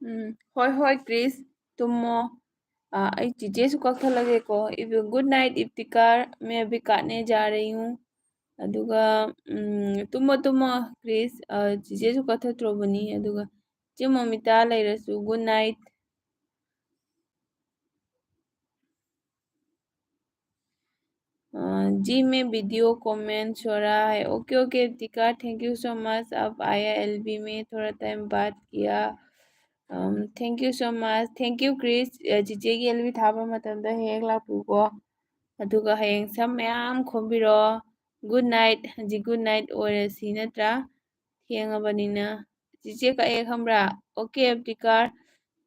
ꯎꯝ, ꯍꯣꯏ, ꯍꯣꯏ, ꯀ꯭ꯔꯤꯁ, ꯇꯨꯝꯃꯣ꯫ ꯑꯥ, ꯑꯩ ꯆꯤꯆꯦꯁꯨ ꯀꯛꯊꯠꯂꯒꯦꯀꯣ꯫ Good night, ꯏꯞꯇꯤꯀꯥꯔ, मैं अभी काटने जा रही हूँ꯫ ꯑꯗꯨꯒ, ꯎꯝ, ꯇꯨꯝꯃꯣ, ꯇꯨꯝꯃꯣ, ꯀ꯭ꯔꯤꯁ꯫ ꯑꯥ, ꯆꯤꯆꯦꯁꯨ ꯀꯛꯊꯠꯇ꯭ꯔꯣꯕꯅꯤ꯫ ꯑꯗꯨꯒ ꯆꯦ ꯃꯣꯃꯤꯇꯥ ꯂꯩꯔꯁꯨ, good night꯫ अ, जी, मैं वीडियो कमेंट्स हो रहा है। Okay, okay, Iftikhar, thank you so much। आप आया एलबी में, थोड़ा टाइम बात किया। Um, thank you so much। Thank you, ꯀ꯭ꯔꯤꯁ꯫ ꯑ, ꯆꯤꯆꯦꯒꯤ ꯑꯦꯜꯕꯤ ꯊꯥꯕ ꯃꯇꯝꯗ ꯍꯦꯛ ꯍꯦꯛ ꯂꯥꯛꯄꯤꯌꯨꯀꯣ꯫ ꯑꯗꯨꯒ ꯍꯌꯦꯡ ꯁꯝ ꯃꯌꯥꯝ ꯈꯣꯝꯕꯤꯔꯣ꯫ Good night꯫ ꯍꯧꯖꯤꯛ good night ꯑꯣꯏꯔꯁꯤ ꯅꯠꯇ꯭ꯔꯥ? ꯊꯦꯡꯉꯕꯅꯤꯅ꯫ ꯆꯤꯆꯦ ꯀꯛꯑꯦ ꯈꯪꯕ꯭ꯔꯥ? OK, इफ्तिकार,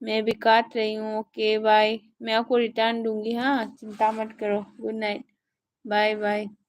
मैं भी काट रही हूँ। OK, bye। मैं आपको रिटर्न दूंगी, हाँ? चिंता मत करो। Good night। Bye, bye।